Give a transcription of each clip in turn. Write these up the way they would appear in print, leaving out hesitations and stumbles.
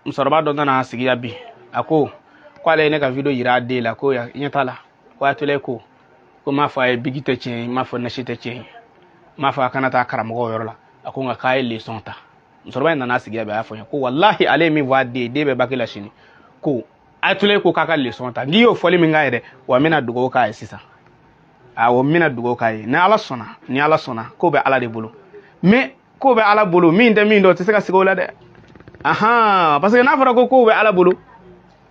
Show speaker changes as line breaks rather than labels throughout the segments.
Musokɔrɔba dɔ nana sigi yan bi, a ko ko ale ye ne ka vidéo yira a den la, ko ɲɛ t'a la, ko Ayatollah ko n m'a fɔ a ye biki tɛ tiɲɛ ye, n m'a fɔ nasi tɛ tiɲɛ ye, n m'a fɔ a kana taa karamɔgɔw yɔrɔ la. A ko nka k'a ye leçon ta. Musokɔrɔba in nana sigi yan bi, a y'a fɔ n ye ko walahi, ale ye min fɔ a den ye, den bɛ bac la sini, ko Ayatollah ko k'a ka leçon ta. N'i y'o fɔli min k'a ye dɛ, wa n bɛna dugawu k'a ye sisan. Awɔ, n bɛna dugawu k'a ye ni Ala sɔnna. Ni Ala sɔnna, ko bɛ Ala de bolo. Mais ko bɛ Ala bolo, min tɛ min dɔn, o tɛ se ka sigi o la dɛ. Ahan, parce que n'a fɔra ko kow bɛ Ala bolo,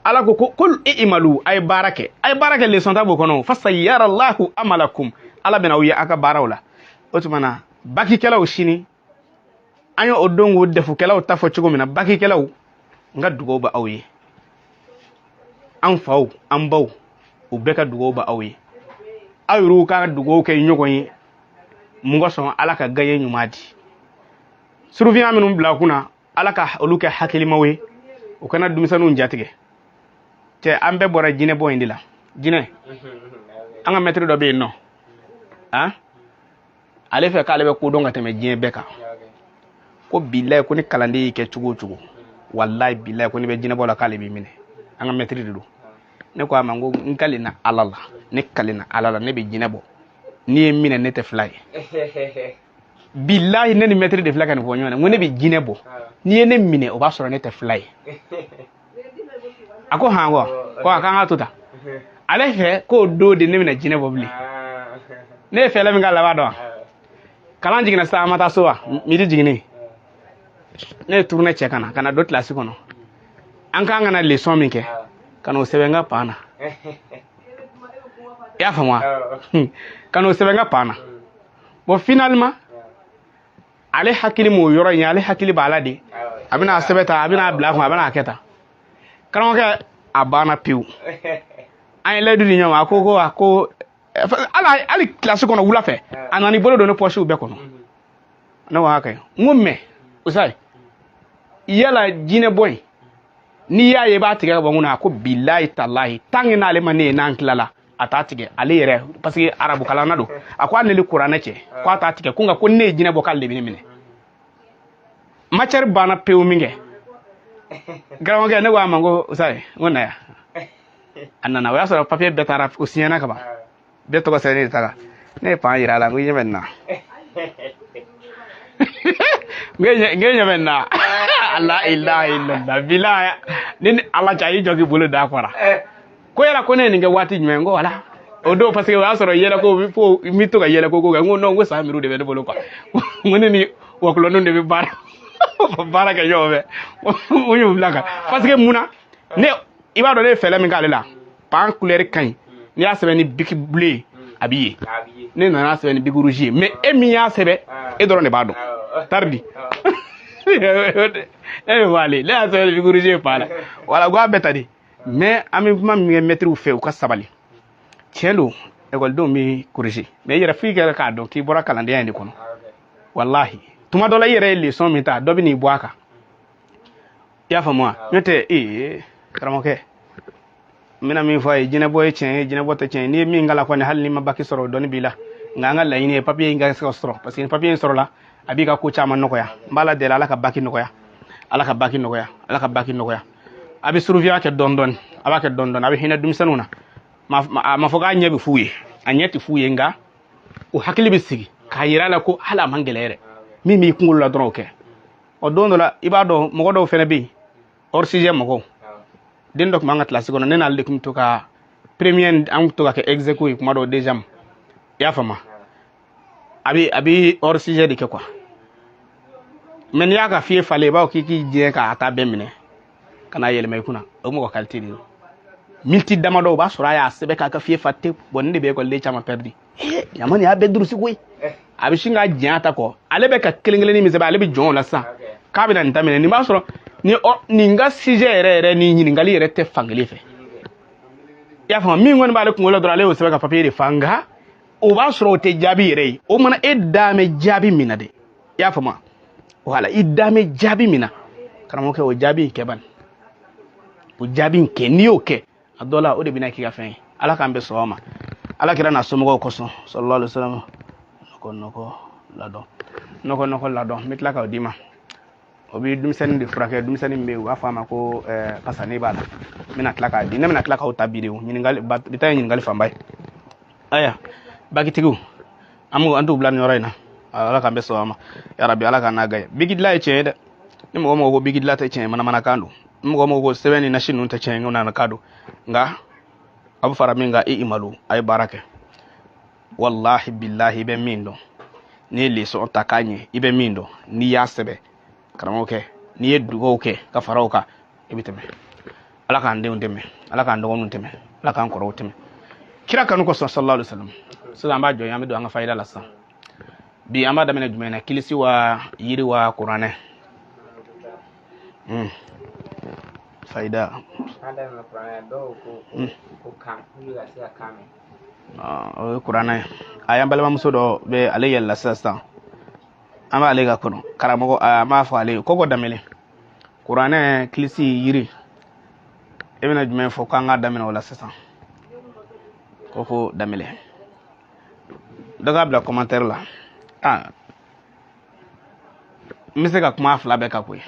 Ala ko ko kul i'malu, a ye baara kɛ, a ye baara kɛ, leçon ta b'o kɔnɔ. Fasayarallahu amalakum, Ala bɛna aw ye aw ka baaraw la. O tuma na, bakikɛlaw, sini an ye o don k'o dɛfukɛlaw ta fɔ cogo min na, bakikɛlaw, n ka dugawu bɛ aw ye. An faw, an baw, u bɛɛ ka dugawu bɛ aw ye. Aw yɛrɛw ka dugawu kɛ ɲɔgɔn ye mun ka sɔn Ala ka gaɲɛ ɲuman di. Surveillant minnu bila kunna, Ala ka olu kɛ hakilimaw ye, u kana denmisɛnninw jatigɛ. Cɛ, an bɛɛ bɔra jinɛ bɔ in de la. Jinɛ, an ka mɛtiri dɔ bɛ yen nɔ, han, ale fɛ k'ale bɛ kodɔn ka tɛmɛ diɲɛ bɛɛ kan. Ko bilayi, ko ni kalanden y'i kɛ cogo o cogo, walayi bilayi, ko ni bɛ jinɛbɔ la, k'ale b'i minɛ. An ka mɛtiri de don. Ne ko a ma, n ko n kalenna Ala la, ne kalenna Ala la, ne bɛ jinɛ bɔ, n'i ye n minɛ, ne tɛ fila ye. Bilayi, ne ni mɛtiri de filɛ ka nin fɔ ɲɔgɔn na. N ko ne bɛ jinɛ bɔ, n'i ye ne minɛ, o b'a sɔrɔ ne tɛ fila ye. A ko han, ko a k'an ka to tan. Ale fɛ k'o don de ne bɛna jinɛ bɔ bilen. Ne ye fɛɛrɛ min k'a laban dɔn, kalan jiginna sisan, an ma taa so wa, midi jiginnen, ne ye tourner cɛ ka na ka na don kilasi kɔnɔ. An k'an ka na leçon min kɛ, ka n'o sɛbɛn n ka pan na. I y'a faamu wa? Ka n'o sɛbɛn n ka pan na. Bon, finalement, ale hakili m'o yɔrɔ in ye, ale hakili b'a la de, a bɛna sɛbɛn ta, a bɛna bila a kun, a bɛna a kɛ tan. Karamɔgɔkɛ, a banna pewu. An ye layidu di ɲɔgɔn ma. A ko ko a ko ala, hali kilasi kɔnɔ wula fɛ, a nana i bolo don ne pɔsiw bɛɛ kɔnɔ. Ne ko hakɛ, n ko mais usayi, yala jinɛ bɔ in, n'i y'a ye i b'a tigɛ ka bɔ n kunna? A ko bilayi talayi, tant que n'ale ma ne ye n'an tilala, a t'a tigɛ ale yɛrɛ, parce que arabu kalanna don. A ko hali ne ni kuranɛ cɛ, ko a t'a tigɛ, ko nka ko ne ye jinɛ bɔ, k'ale de bɛ ne minɛ. Matière banna pewu min kɛ, karamɔgɔkɛ, ne ko a ma, n ko usayi, n ko na yan. A nana, o y'a sɔrɔ papier bɛɛ taara, o siɲɛna ka ban, bɛɛ tɔgɔ sɛbɛnnen de ta kan. Ne ye pan yira a la, n ko i ɲɛ bɛ nin na, n ko ɲɛ bɛ nin na. La ilaha illallah, bilahi, ni Ala cɛ, a y'i jɔ k'i bolo da kɔrɔ, ko yala ko ne ye nin kɛ waati jumɛn? N ko wala o don, parce que o y'a sɔrɔ yɛlɛ ko fo n bɛ to ka yɛlɛ ko kɛ. N ko non, n ko san miiriw de bɛ ne bolo quoi. N ko ne ni wɔkulɔninw de bɛ baara kɛ ɲɔgɔn fɛ. N y'o bila kan, parce que mun na, ne i b'a dɔn ne ye fɛɛrɛ min k'ale la, pan couleur ka ɲi, n'i y'a sɛbɛn ni bic bleu ye, a b'i ye. Ne nana sɛbɛn ni bic rouge ye, mais e min y'a sɛbɛn, e dɔrɔn de b'a dɔn. Taridi e bɛ fɔ ale, ne y'a sɛbɛn ni bic rouge ye pan la. Wala ko a bɛɛ ta di. Mais an bɛ kuma min kɛ mɛtiriw fɛ, u ka sabali. Tiɲɛ don, ekɔlidenw bɛ corriger, mais i yɛrɛ f'i yɛrɛ k'a dɔn k'i bɔra kalandenya in de kɔnɔ. Walahi, tuma dɔ la, i yɛrɛ ye leçon min ta, dɔ bɛ n'i bɔ a kan. I y'a faamu wa? N'o tɛ, ee karamɔgɔkɛ, n bɛna min fɔ a ye, jinɛbɔ ye tiɲɛ ye, jinɛbɔ tɛ tiɲɛ ye. N'i ye min kalan kɔni, hali n'i ma bac sɔrɔ, o dɔnni b'i la. Nka an ka laɲini ye papier in ka se ka sɔrɔ, parce que ni papier in sɔrɔla, a b'i ka ko caman nɔgɔya. N b'a la deli, Ala ka bac nɔgɔya, Ala ka bac nɔgɔya, Ala ka bac nɔgɔya. A bɛ surveillant kɛ dɔɔni dɔɔni, a b'a kɛ dɔɔni dɔɔni, a bɛ hinɛ denmisɛnninw na. A ma fɔ k'a ɲɛ bɛ f'u ye, a ɲɛ tɛ f'u ye, nka o hakili bɛ sigi k'a yira a la ko hali a man gɛlɛn yɛrɛ, min b'i kunkolo la dɔrɔn, o kɛ. Ɔ, don dɔ la, i b'a dɔn, mɔgɔ dɔw fɛnɛ bɛ yen, hors sujet mɔgɔw. Den dɔ tun b'an ka kilasi kɔnɔ, ne n'ale de tun bɛ to ka premier, an tun to ka kɛ ex aequo ye kuma dɔw, deuxième. I y'a faamu, a bɛ hors sujet de kɛ quoi. Mais n'i y'a ka feuille falen, i b'a fɔ k'i k'i diɲɛ k'a ta bɛɛ minɛ ka n'a yɛlɛma i kunna. O mɔgɔ qualité de don. Miniti damadɔ, o b'a sɔrɔ a y'a sɛbɛn k'a ka feuille fa tewu. Bon, nin de bɛ ekɔliden caman perdu. Ɲama nin y'a bɛɛ durusi koyi. A bɛ sin ka jɛn ta kɔ, ale bɛ ka kelen kelennin min sɛbɛn, ale bɛ jɔn o la sisan k'a bɛna nin ta minɛ. Nin b'a sɔrɔ ni nin ka sujet yɛrɛ yɛrɛ ni ɲininkali yɛrɛ tɛ fankelen fɛ. I y'a faamu, min kɔni b'ale kunkolo la dɔrɔn, ale y'o sɛbɛn ka papier de fa. Nka o b'a sɔrɔ o tɛ jaabi yɛrɛ ye. O mana e da mɛn jaabi min na dɛ, i y'a faamu, wala i da mɛn jaabi min na, karamɔgɔkɛ, o jaabi in kɛ bani, o jaabi in kɛ. N'i y'o kɛ, a dɔ la, o de bɛna k'i ka fɛn ye. Ala k'an bɛn sɔgɔma ma, Ala kira n'a somɔgɔw kosɔn, sallallahu alaihi wasallam. Nɔgɔ nɔgɔ ladɔn, nɔgɔ nɔgɔ ladɔn, n bɛ tila k'o d'i ma. O bɛ denmisɛnnin de furakɛ, denmisɛnnin min bɛ yen u b'a fɔ a ma ko pasani b'a la. N bɛna tila k'a di, ne bɛna tila k'aw ta bi de o. Ɲininkali bi ta ye ɲininkali fanba ye. Aya, bakitigiw, an b'u an t'u bila nin yɔrɔ in na. Ala k'an bɛ sɔn a ma yarabi, Ala k'an n'a gaɲɛ. Biki dilan ye tiɲɛ ye dɛ. Ni mɔgɔ mɔgɔ ko biki dilan tɛ tiɲɛ ye, manamanakan don. Ni mɔgɔ mɔgɔ ko sɛbɛn ni nasi ninnu tɛ tiɲɛ ye, manamanakan don. Nka a bɛ fara min kan, i malo a ye baara kɛ. Walahi bilahi, i bɛ min dɔn, n'i ye lesɔn ta k'a ɲɛ, i bɛ min dɔn, n'i y'a sɛbɛn karamɔgɔkɛ, n'i ye dugawu kɛ ka fara o kan, i bɛ tɛmɛ. Ala k'an denw dɛmɛ, Ala k'an dɔgɔninw dɛmɛ, Ala k'an kɔrɔw tɛmɛ kira kanu kosɔn, sallallahu alaihi wasallam. Sisan an b'a jɔ yen, an bɛ don an ka fayida la sisan. Bi an b'a daminɛ jumɛn na? Kilisi wa yiri wa kuranɛ? Fayida.
An daminɛ kuranɛ, dɔw ko ko kan n'u ka se ka kan mɛn.
O ye kuranɛ ye. A y'an balimamuso dɔ bɛ ale yɛlɛla sisan sisan, an b'ale ka kɔnɔ karamɔgɔ, an b'a fɔ ale ye koko Danbele. Kuranɛ, kilisi, yiri, e bɛna jumɛn fɔ k'an k'a daminɛ o la sisan? Koko Danbele, dɔ k'a bila commentaire la. N bɛ se ka kuma fila bɛɛ kan koyi.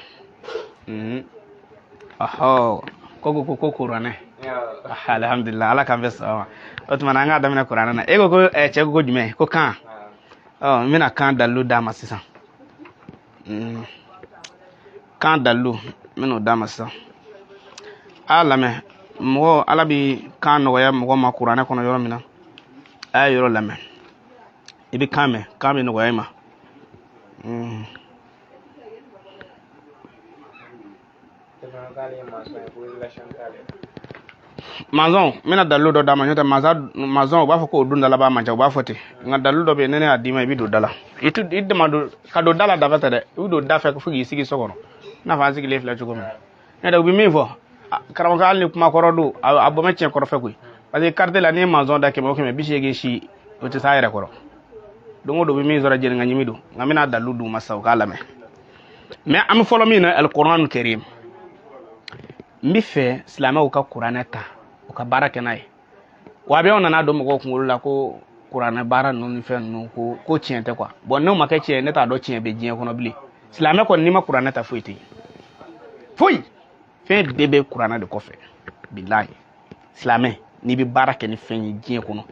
Ɔhɔ, koko ko ko kuranɛ. Alhamdulillah, Ala k'an bɛ sɔn ma. O tuma na an k'a daminɛ kuranɛ na. E ko ko cɛ ko ko jumɛn? Ko kan. Ɔ, n bɛna kan dalilu d'a ma sisan. Kan dalilu n bɛn'o d'a ma sisan. A y'a lamɛn, mɔgɔ Ala bɛ kan nɔgɔya mɔgɔ ma kuranɛ kɔnɔ yɔrɔ min na, a y'a yɔrɔ lamɛn. I bɛ kan mɛn, kan bɛ nɔgɔya i ma. Mazɔn, n bɛna dalilu dɔ d'a ma, n'o tɛ mazɔn u b'a fɔ k'o don da laban man ca, u b'a fɔ ten. Nka dalilu dɔ bɛ yen, ne y'a d'i ma, i bɛ don da la. I tɛ i dama don ka don da la dafa tɛ dɛ, i bɛ don da fɛ fo k'i sigi so kɔnɔ, i n'a fɔ an sigilen filɛ cogo min na. N'o tɛ u bɛ min fɔ, karamɔgɔ, hali ni kuma kɔrɔ don, a bɔ bɛ tiɲɛ kɔrɔ fɛ koyi. Parce que carte la, n'i ye mazɔn da 100 o 100, 80 si o tɛ s'a yɛrɛ kɔrɔ. Don o don u bɛ min sɔrɔ jɛnni ka ɲimi don. Nka n bɛna dalilu d'u ma sisan, u k'a lamɛn. Mais an bɛ fɔlɔ min na, Alikuran Karim. N bɛ fɛ silamɛw ka kuranɛ ta, u ka baara kɛ n'a ye. Wa a bɛ anw nana don mɔgɔw kunkolo la ko kuranɛ baara ninnu ni fɛn ninnu ko tiɲɛ tɛ quoi. Bon, n'o ma kɛ tiɲɛ ye, ne t'a dɔn tiɲɛ bɛ diɲɛ kɔnɔ bilen. Silamɛ kɔni, n'i ma kuranɛ ta, foyi tɛ yen. Foyi. Fɛn bɛɛ bɛ kuranɛ de kɔfɛ. Bilahi. Silamɛ, n'i bɛ baara kɛ ni fɛn ye diɲɛ kɔnɔ,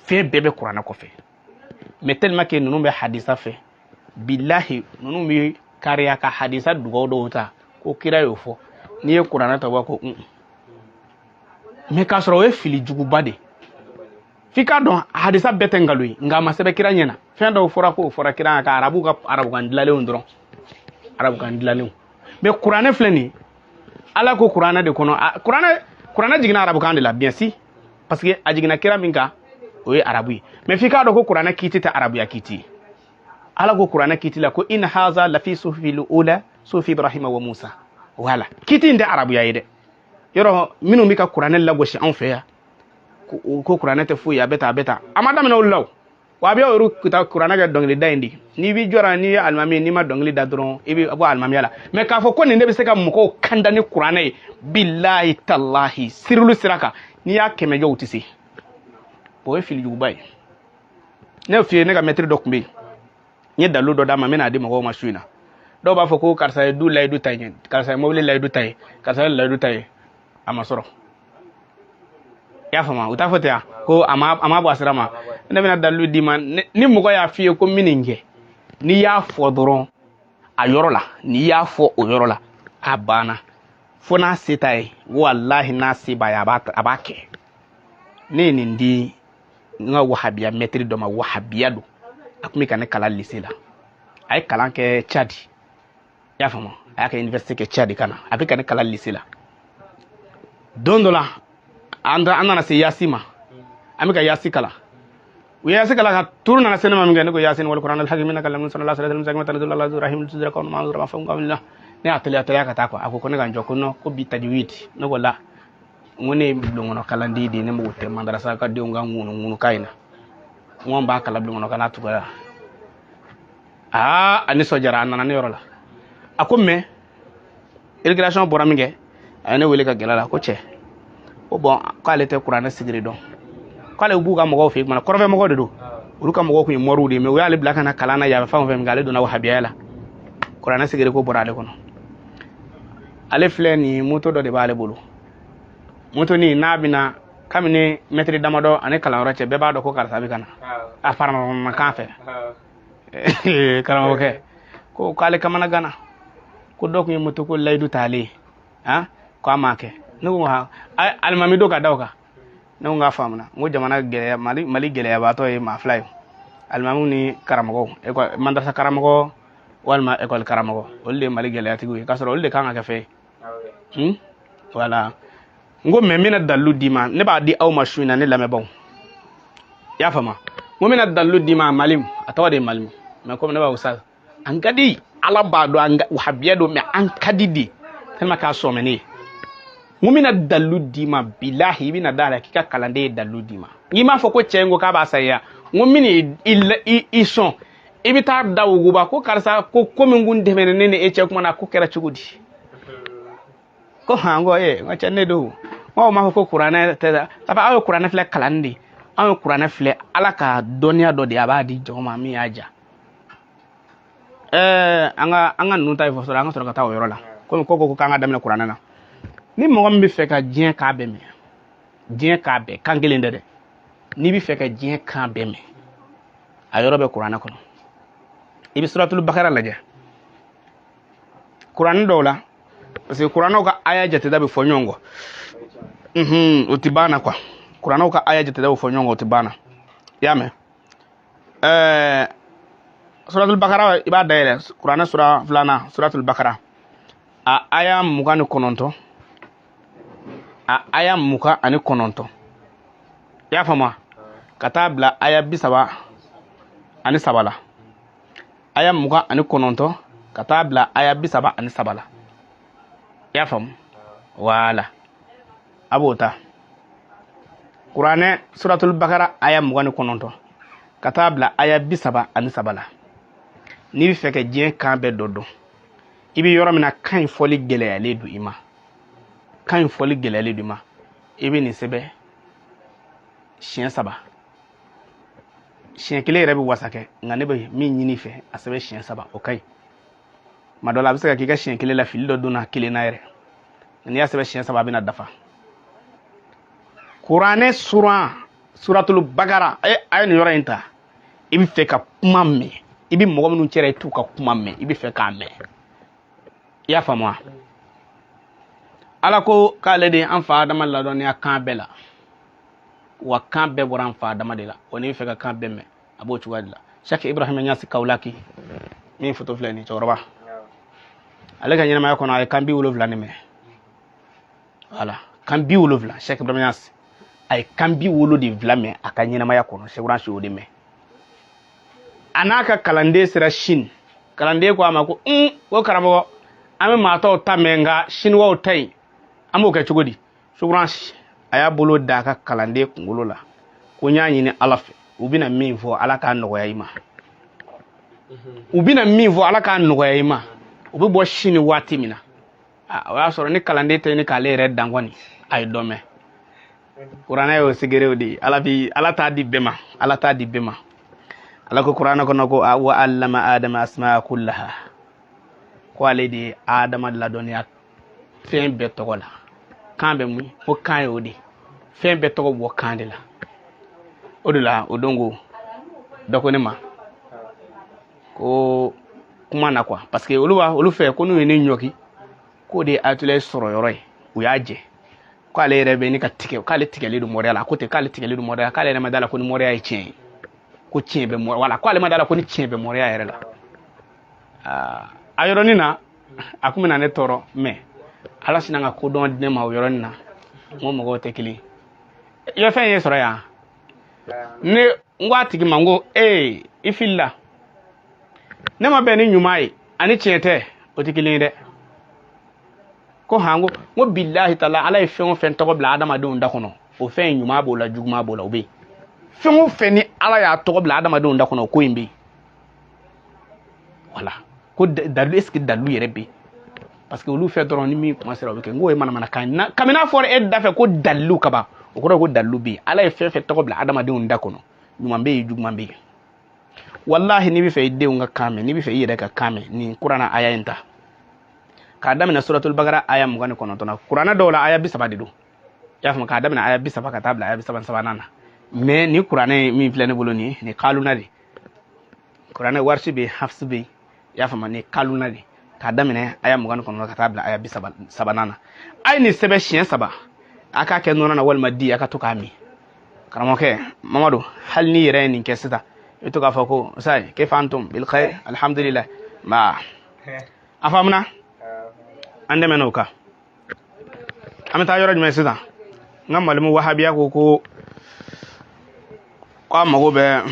fɛn bɛɛ bɛ kuranɛ kɔfɛ. Mais tellement que ninnu bɛ hadisa fɛ, bilahi, ninnu bɛ kariya ka hadisa dugawu dɔw ta ko kira y'o fɔ. N'i ye kuranɛ ta, u b'a ko un. Mais k'a sɔrɔ o ye fili juguba de. F'i k'a dɔn hadisa bɛɛ tɛ nkalon ye, nka a ma sɛbɛn kira ɲɛna. Fɛn dɔw fɔra k'o fɔra kira ka arabu ka arabukan dilanlenw dɔrɔn, arabukan dilanlenw. Mais kuranɛ filɛ nin ye, Ala ko kuranɛ de kɔnɔ, kuranɛ jiginna arabukan de la, bien si, parce que a jiginna kira min kan, o ye arabu ye. Mais f'i k'a dɔn ko kuranɛ kiiti tɛ arabuya kiiti ye. Ala ko kuranɛ kiiti la ko in haza lafi sufi ula sufi Ibrahima wa Musa. Voilà, kiiti in tɛ arabuya ye dɛ. Yɔrɔ minnu bɛ ka kuranɛ lagosi anw fɛ yan ko kuranɛ tɛ foyi ye, a bɛ tan a bɛ tan, a ma daminɛ olu la o. Wa a bɛ olu ta kuranɛ kɛ dɔnkilida in de. N'i b'i jɔra, n'i ye alimami ye, n'i ma dɔnkili da dɔrɔn, i bɛ bɔ alimamiya la. Mais k'a fɔ ko nin de bɛ se ka mɔgɔw kanda ni kuranɛ ye, bilahi talahi, sirili sira kan, n'i y'a 100 jɔ, u tɛ se. O ye fili juguba ye. Ne y'o f'i ye, ne ka mɛtiri dɔ tun bɛ yen, n ye dalilu dɔ d'a ma, n bɛna di mɔgɔw ma su in na. Dɔw b'a fɔ ko karisa ye du layidu ta ye, karisa ye mobili layidu ta ye, karisa ye layidu ta ye, a ma sɔrɔ. I y'a faamu? U t'a fɔ ten wa? Ko a ma bɔ a sira ma. Ne bɛna dalilu d'i ma. Ni mɔgɔ y'a f'i ye ko n bɛ nin kɛ, n'i y'a fɔ dɔrɔn a yɔrɔ la, n'i y'a fɔ o yɔrɔ la, a banna. Fo n'a se t'a ye, walahi n'a se b'a ye, a b'a kɛ. Ne ye nin di n ka wahabiya mɛtiri dɔ ma, wahabiya don, a tun bɛ ka ne kalan lycée la. A ye kalan kɛ Tchad, i y'a faamu? A y'a kɛ université kɛ Tchad ka na, a bɛ ka ne kalan lycée la. Don dɔ la, an nana se Yasi ma, an bɛ ka Yasi kalan. U ye Yasi kalan ka turu nana se ne ma min kɛ, ne ko Yasin wal Qur'an al hakim innaka lamin sallallahu alaihi wa sallam tanzil ala rahim tuzira kawnu ma zura fa qawlina. Ne y'a teliya teliya ka taa quoi. A ko ko ne ka n jɔ, ko non, ko bi tajwid. Ne ko la, n ko ne ye bulonkɔnɔ kalanden de ye, ne mago tɛ madarasa ka denw ka ŋunu ŋunu ka in na. N ko n b'a kalan bulonkɔnɔ kana tugu. Aa, a nisɔndiyara, a nana ne yɔrɔ la. A ko mais immigration bɔra min kɛ, a ye ne wele ka gɛlɛ la, ko cɛ, ko bon, k'ale tɛ kuranɛ sigiri dɔn, k'ale b'u ka mɔgɔw fɛ yen, kumana kɔrɔfɛ mɔgɔw de don, olu ka mɔgɔw kun ye moriw de ye, mais u y'ale bila ka na kalan na yan fɛn o fɛn min kɛ, ale donna wahabiya la. Kuranɛ sigiri ko bɔra ale kɔnɔ. Ale filɛ nin moto dɔ de b'ale bolo. Moto ni n'a bɛna kabini mɛtiri damadɔ ani kalanyɔrɔ cɛ, bɛɛ b'a dɔn ko karisa bɛ ka na. A farama kan fɛ. Karamɔgɔkɛ ko k'ale kamana gana. Ko dɔ kun ye moto ko layidu t'ale ye. Han? Ko a m'a kɛ. Ne ko ha, alimami don ka da o kan. Ne ko n k'a faamuna. N ko jamana gɛlɛya, Mali gɛlɛyabaatɔ ye maa fila ye. Alimamiw ni karamɔgɔw, école madrasa karamɔgɔ walima école karamɔgɔ, olu de ye Mali gɛlɛyatigiw ye. K'a sɔrɔ olu de kan ka kɛ fɛn ye. Voilà. N ko mais n bɛna dalilu d'i ma, ne b'a di aw ma su in na, ne lamɛnbaaw. I y'a faamu? N ko n bɛna dalilu d'i ma, Malimu, a tɔgɔ de ye Malimu. Mais komi ne b'a fɔ sa, an ka di, Ala b'a dɔn, an wahabiya don, mais an ka di de. Tellement k'a sɔmɛ ne ye. N ko n bɛna dalilu d'i ma, bilahi i bɛna da la k'i ka kalanden ye dalilu d'i ma. N'i m'a fɔ ko cɛ in ko k'a b'a saya, n ko n bɛna i sɔn, i bɛ taa da wuguba ko karisa ko ko min kun tɛmɛna ne ni e cɛ kuma na, ko kɛra cogo di? Ko han, ko ee, n ko cɛ ne don. N ko m'a fɔ ko kuranɛ tɛ dɛ. A fɔ aw ye kuranɛ filɛ kalanni de. Anw ye kuranɛ filɛ Ala ka dɔnniya dɔ de ye, a b'a di jɔn ma min y'a ja. An ka ninnu ta ye fɔ sɔrɔ an ka sɔrɔ ka taa o yɔrɔ la. Komi ko k'an ka daminɛ kuranɛ na. Ni mɔgɔ min bɛ fɛ ka diɲɛ kan bɛɛ mɛn, diɲɛ kan bɛɛ, kan kelen tɛ dɛ. N'i bɛ fɛ ka diɲɛ kan bɛɛ mɛn, a yɔrɔ bɛ kuranɛ kɔnɔ. I bɛ suratul bakara lajɛ. Kuranɛ dɔw la, parce que kuranɛw ka aya jateda bɛ fɔ ɲɔgɔn kɔ. O tɛ ban na quoi. Kuranɛw ka aya jateda bɛ fɔ ɲɔgɔn kɔ, o tɛ ban na. I y'a mɛn? Suratul bakara i b'a dayɛlɛ, kuranɛ sura filanan, suratul bakara. A aya 29. A aya 29. I y'a faamu wa? Ka taa bila aya 33 la. Aya 29 ka taa bila aya 33 la. I y'a faamu? Voilà. A b'o ta. Kuranɛ suratul bakara aya 29 ka taa bila aya 33 la. N'i bɛ fɛ ka diɲɛ kan bɛɛ dɔ dɔn, i bɛ yɔrɔ min na kan in fɔli gɛlɛyalen don i ma. Kan in fɔli gɛlɛyalen don i ma. I bɛ nin sɛbɛn siɲɛ 3. Siɲɛ kelen yɛrɛ bɛ wasa kɛ, nka ne bɛ min ɲini i fɛ, a sɛbɛn siɲɛ 3, o ka ɲi. Tuma dɔ la a bɛ se ka k'i ka siɲɛ kelen la fili dɔ donna kelen na yɛrɛ. N'i y'a sɛbɛn siɲɛ 3, a bɛna dafa. Kuranɛ suran suratul bakara, a ye nin yɔrɔ in ta. I bɛ fɛ ka kuma mɛn, i bɛ mɔgɔ minnu cɛla i t'u ka kuma mɛn, i bɛ fɛ k'a mɛn. I y'a faamu wa? Ala ko k'ale de ye an fa Adama ladɔnniya kan bɛɛ la. Wa kan bɛɛ bɔra an fa Adama de la. Wa n'i bɛ fɛ ka kan bɛɛ mɛn, a b'o cogoya de la. Cheikh Ibrahim Niass Kawulaki, min photo filɛ nin cɛkɔrɔba. Ale ka ɲɛnamaya kɔnɔ a ye kan 70 de mɛn. Voilà, kan 70, Cheikh Ibrahim Niass a ye kan 70 mɛn a ka ɲɛnamaya kɔnɔ. Cheikh Ibrahim y'o de mɛn. A n'a ka kalanden sera Chine. Kalanden ko a ma ko ko karamɔgɔ, an bɛ maa tɔw ta mɛn, nka Chinois ta yen, an b'o kɛ cogo di? Cheikh Ibrahim a y'a bolo da a ka kalanden kunkolo la ko n y'a ɲini Ala fɛ, u bɛna min fɔ Ala k'a nɔgɔya i ma. U bɛna min fɔ Ala k'a nɔgɔya i ma. U bɛ bɔ Chine waati min na, o y'a sɔrɔ ni kalanden tɛ ɲini k'ale yɛrɛ dan kɔni, a ye dɔ mɛn. Kuranɛ y'o segerew de ye. Ala t'a di bɛɛ ma, Ala t'a di bɛɛ ma. Ala ko kuranɛ kɔnɔ ko wa allama adama asmaa kullaha, ko ale de ye Adama ladɔnniya fɛn bɛɛ tɔgɔ la. Kan bɛ mun? Ko kan y'o de ye. Fɛn bɛɛ tɔgɔ bɔ kan de la. O de la o don ko dɔ ko ne ma ko kuma na quoi, parce que olu b'a olu fɛ ko n'u ye ne ɲɔki k'o de ye Ayatollah sɔrɔ yɔrɔ ye, u y'a jɛ k'ale yɛrɛ bɛ ne ka tigɛ, k'ale tigɛlen don mɔriya la. A ko ten k'ale tigɛlen don mɔriya la, k'ale yɛrɛ ma da la ko ni mɔriya ye tiɲɛ ye, ko tiɲɛ bɛ mɔriya, wala k'ale ma da la ko ni tiɲɛ bɛ mɔriya yɛrɛ la. A yɔrɔnin na a kun bɛna ne tɔɔrɔ, mais Ala sinna ka kodɔn di ne ma o yɔrɔnin na. N ko mɔgɔw tɛ kelen ye. I ye fɛn ye sɔrɔ yan? Ne n ko a tigi ma, n ko ee, i filila, ne ma bɛn ni ɲuman ye ani tiɲɛ tɛ, o tɛ kelen ye dɛ. Ko han, n ko bilahi taala, Ala ye fɛn o fɛn tɔgɔ bila adamadenw da kɔnɔ, o fɛn in ɲuman b'o la, juguman b'o la, o bɛ yen. Fɛn o fɛn ni Ala y'a tɔgɔ bila adamadenw da kɔnɔ, o ko in bɛ yen. Voilà. Ko dalu, est-ce que dalu yɛrɛ bɛ yen? Parce que olu fɛ dɔrɔn ni min kuma sera o bɛ kɛ. N k'o ye manamanakan ye. Kabini n'a fɔra e da fɛ ko dalilu kaban, o kɔrɔ ye ko dalilu bɛ yen. Ala ye fɛn fɛn tɔgɔ bila adamadenw da kɔnɔ, ɲuman bɛ yen, juguman bɛ yen. Wallahi n'i bɛ fɛ i denw ka kan mɛn, n'i bɛ fɛ i yɛrɛ ka kan mɛn, nin kuranna aya in ta k'a daminɛ suratul bakara aya 29 na. Kuranna dɔw la aya 30 de don, i y'a faamu, k'a daminɛ aya 30 ka taa bila aya 33 na. Mais ni kuranɛ min filɛ ne bolo nin ye, nin kaluna de. Kuranɛ warisi bɛ yen, hafsi bɛ yen, i y'a faamu, nin kaluna de, k'a daminɛ aya 29 ka taa bila aya 33 na. A ye nin sɛbɛn siɲɛ 3, a k'a kɛ nɔnɔ na walima di, a ka to k'a min. Karamɔgɔkɛ Mamadu, hali n'i yɛrɛ ye nin kɛ sisan, i bɛ to k'a fɔ ko sayi kayfa antum bil khair alhamdulillah. Ma a faamuna, an dɛmɛ n'o kan. An bɛ taa yɔrɔ jumɛn sisan? N ka malimu wahabiya ko ko k'a mago bɛ,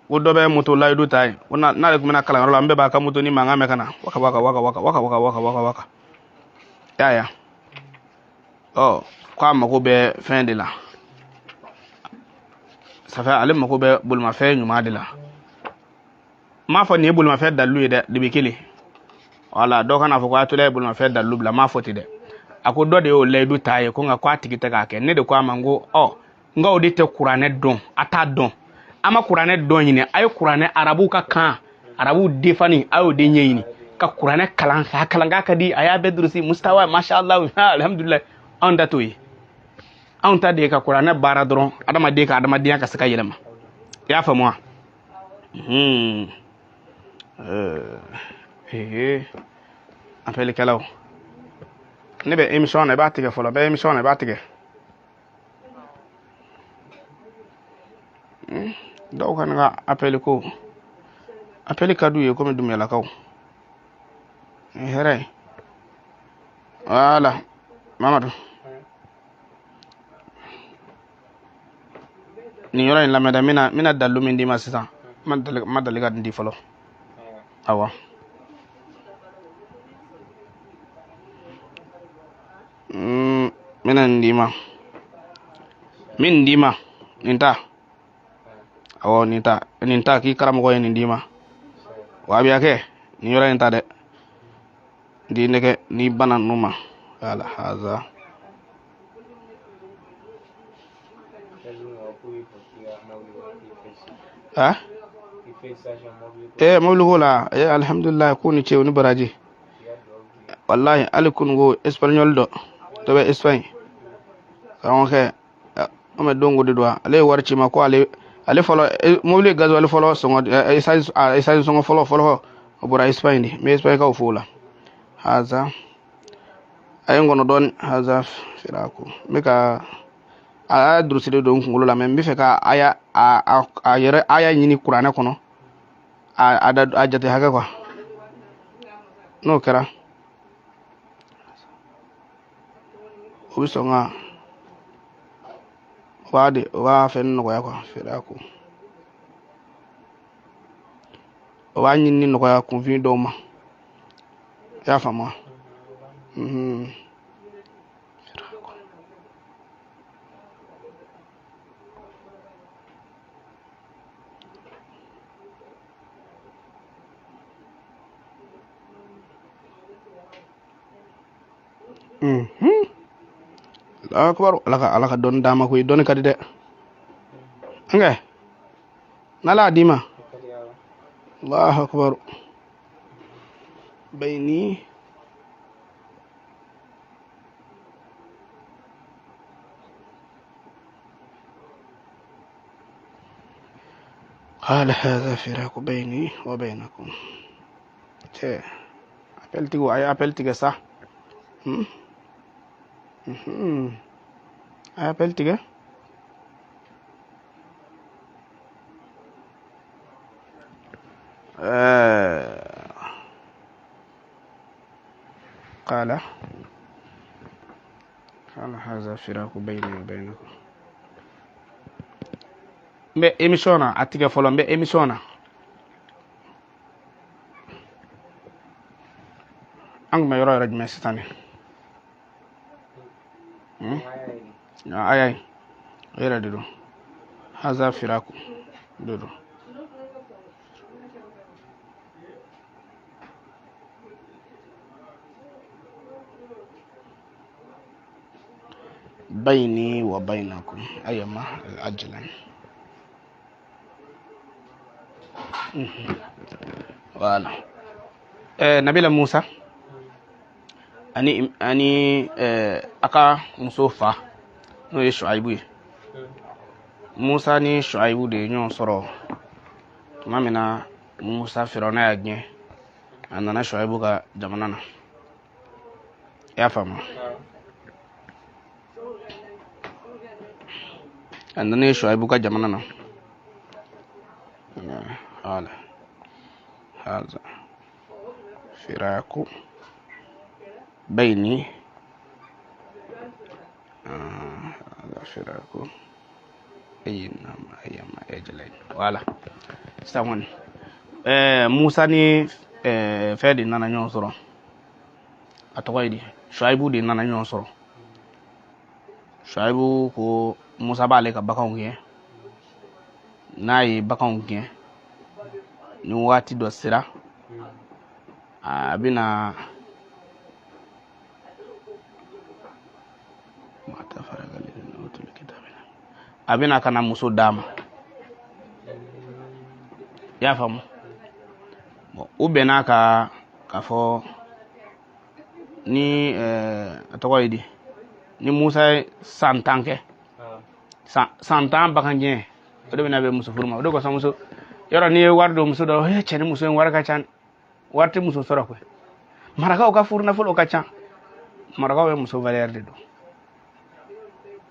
ko dɔ bɛ moto layidu ta ye, ko n'ale tun bɛna kalanyɔrɔ la, an bɛɛ b'a ka moto ni mankan mɛn ka na waka waka waka waka waka waka waka waka waka. I y'a ye ɔ, k'a mago bɛ fɛn de la, ça fait ale mago bɛ bolimafɛn ɲuman de la. N m'a fɔ nin ye bolimafɛn dalilu ye dɛ, dibi kelen. Wala dɔ kana fɔ ko Ayatollah ye bolimafɛn dalilu bila, n m'a fɔ ten dɛ. A ko dɔ de y'o layidu ta ye, ko nka k'a tigi tɛ k'a kɛ. Ne de ko a ma n ko ɔ, n ka o de tɛ kuranɛ dɔn, a t'a dɔn. A ma kuranɛ dɔn ɲini, a ye kuranɛ arabuw ka kan, arabuw defani, a y'o de ɲɛɲini ka kuranɛ kalan, k'a kalan k'a ka di, a y'a bɛɛ durusi mustawa masha Allah alhamdulillah. Anw ta t'o ye, anw ta de ye ka kuranɛ baara dɔrɔn, adamaden ka adamadenya ka se ka yɛlɛma. I y'a faamu wa? Appel-kɛlaw, ne bɛ émission na, i b'a tigɛ fɔlɔ, n bɛ émission na, i b'a tigɛ. Dɔw ka ne ka appel ko, appel ka d'u ye komi Dumuyalakaw. Nin hɛrɛ ye. Voilà, Mamadu. Nin yɔrɔ in lamɛn dɛ, n bɛna dalilu min d'i ma sisan, n ma deli ka nin di fɔlɔ. Awɔ. N bɛna nin d'i ma. Min d'i ma, nin ta. Awɔ, nin ta, nin ta k'i karamɔgɔ ye nin d'i ma. Wahabiyakɛ, nin yɔrɔ in ta dɛ. Di nɛgɛ n'i banna ninnu ma. Voilà, haza. Ah? Eh, mobili ko la, eh, alhamdulillah, ko ni ce o ni baraji. Wallahi, hali kunun ko espagnol dɔ, dɔ bɛ Espagne. Karamɔgɔkɛ, an bɛ don ko de don wa? Ale ye wari ci ma ko ale, ale fɔlɔ, mobili gasoil fɔlɔ sɔngɔ, essence, essence sɔngɔ fɔlɔ fɔlɔ, o bɔra Espagne de. N bɛ Espagne kaw fo o la. Haza. A ye n kɔnɔ dɔɔni, haza firaku. N bɛ ka a y'a durusilen don n kunkolo la, mais n bɛ fɛ ka aya a a yɛrɛ aya ɲini kuranɛ kɔnɔ, a a da a jate hakɛ quoi. N'o kɛra, o bɛ sɔn ka o b'a de o b'a fɛn nɔgɔya quoi, firaku. O b'a ɲinini nɔgɔya kunfin dɔw ma. I y'a faamu wa? Allahu akbar, ala ka dɔnni d'a ma koyi, dɔnni ka di dɛ. Nkɛ n'ala y'a d'i ma, Allahu akbar. Bayni قال هذا فراق بيني وبينكم. Cɛ appel tigiw, a ye appel tigɛ sa. A ye appel tigɛ. قال قال هذا فراق بيني وبينكم. N bɛ émission na, a tigɛ fɔlɔ, n bɛ émission na. An kun bɛ yɔrɔ yɔrɔ jumɛn sisan de? Ayi ayi, o yɛrɛ de don. Haza firaku de don. Bayni wa baynakum ayyama al-ajlan. Voilà. Nabila Musa ani a ka muso fa n'o ye Shuaibu ye. Musa ni Shuaibu de ye ɲɔgɔn sɔrɔ tuma min na Musa Firawuna y'a gɛn, a nana Shuaibu ka jamana na. I y'a faamu? A nana Shuaibu ka jamana na. Voilà. Haza firaku bayni, haza firaku ayyama ayyama ajalain. Voilà. Sisan kɔni Musa ni fɛn de nana ɲɔgɔn sɔrɔ, a tɔgɔ ye di, Shuaibu de nana ɲɔgɔn sɔrɔ. Shuaibu ko Musa b'ale ka baganw gɛn, n'a ye baganw gɛn ni waati dɔ sera a bɛna ka na muso d'a ma. I y'a faamu? Bon, u bɛnna ka k'a fɔ ni a tɔgɔ ye di, ni Musa ye san 10 kɛ, san 10 bagan gɛn, o de bɛna bɛn muso furu ma. O de kosɔn muso yɔrɔ n'i ye wari don muso dɔ, cɛ ni muso in wari ka ca, wari tɛ muso sɔrɔ koyi. Marakaw ka furu nafolo ka ca, marakaw ye muso valeur de don.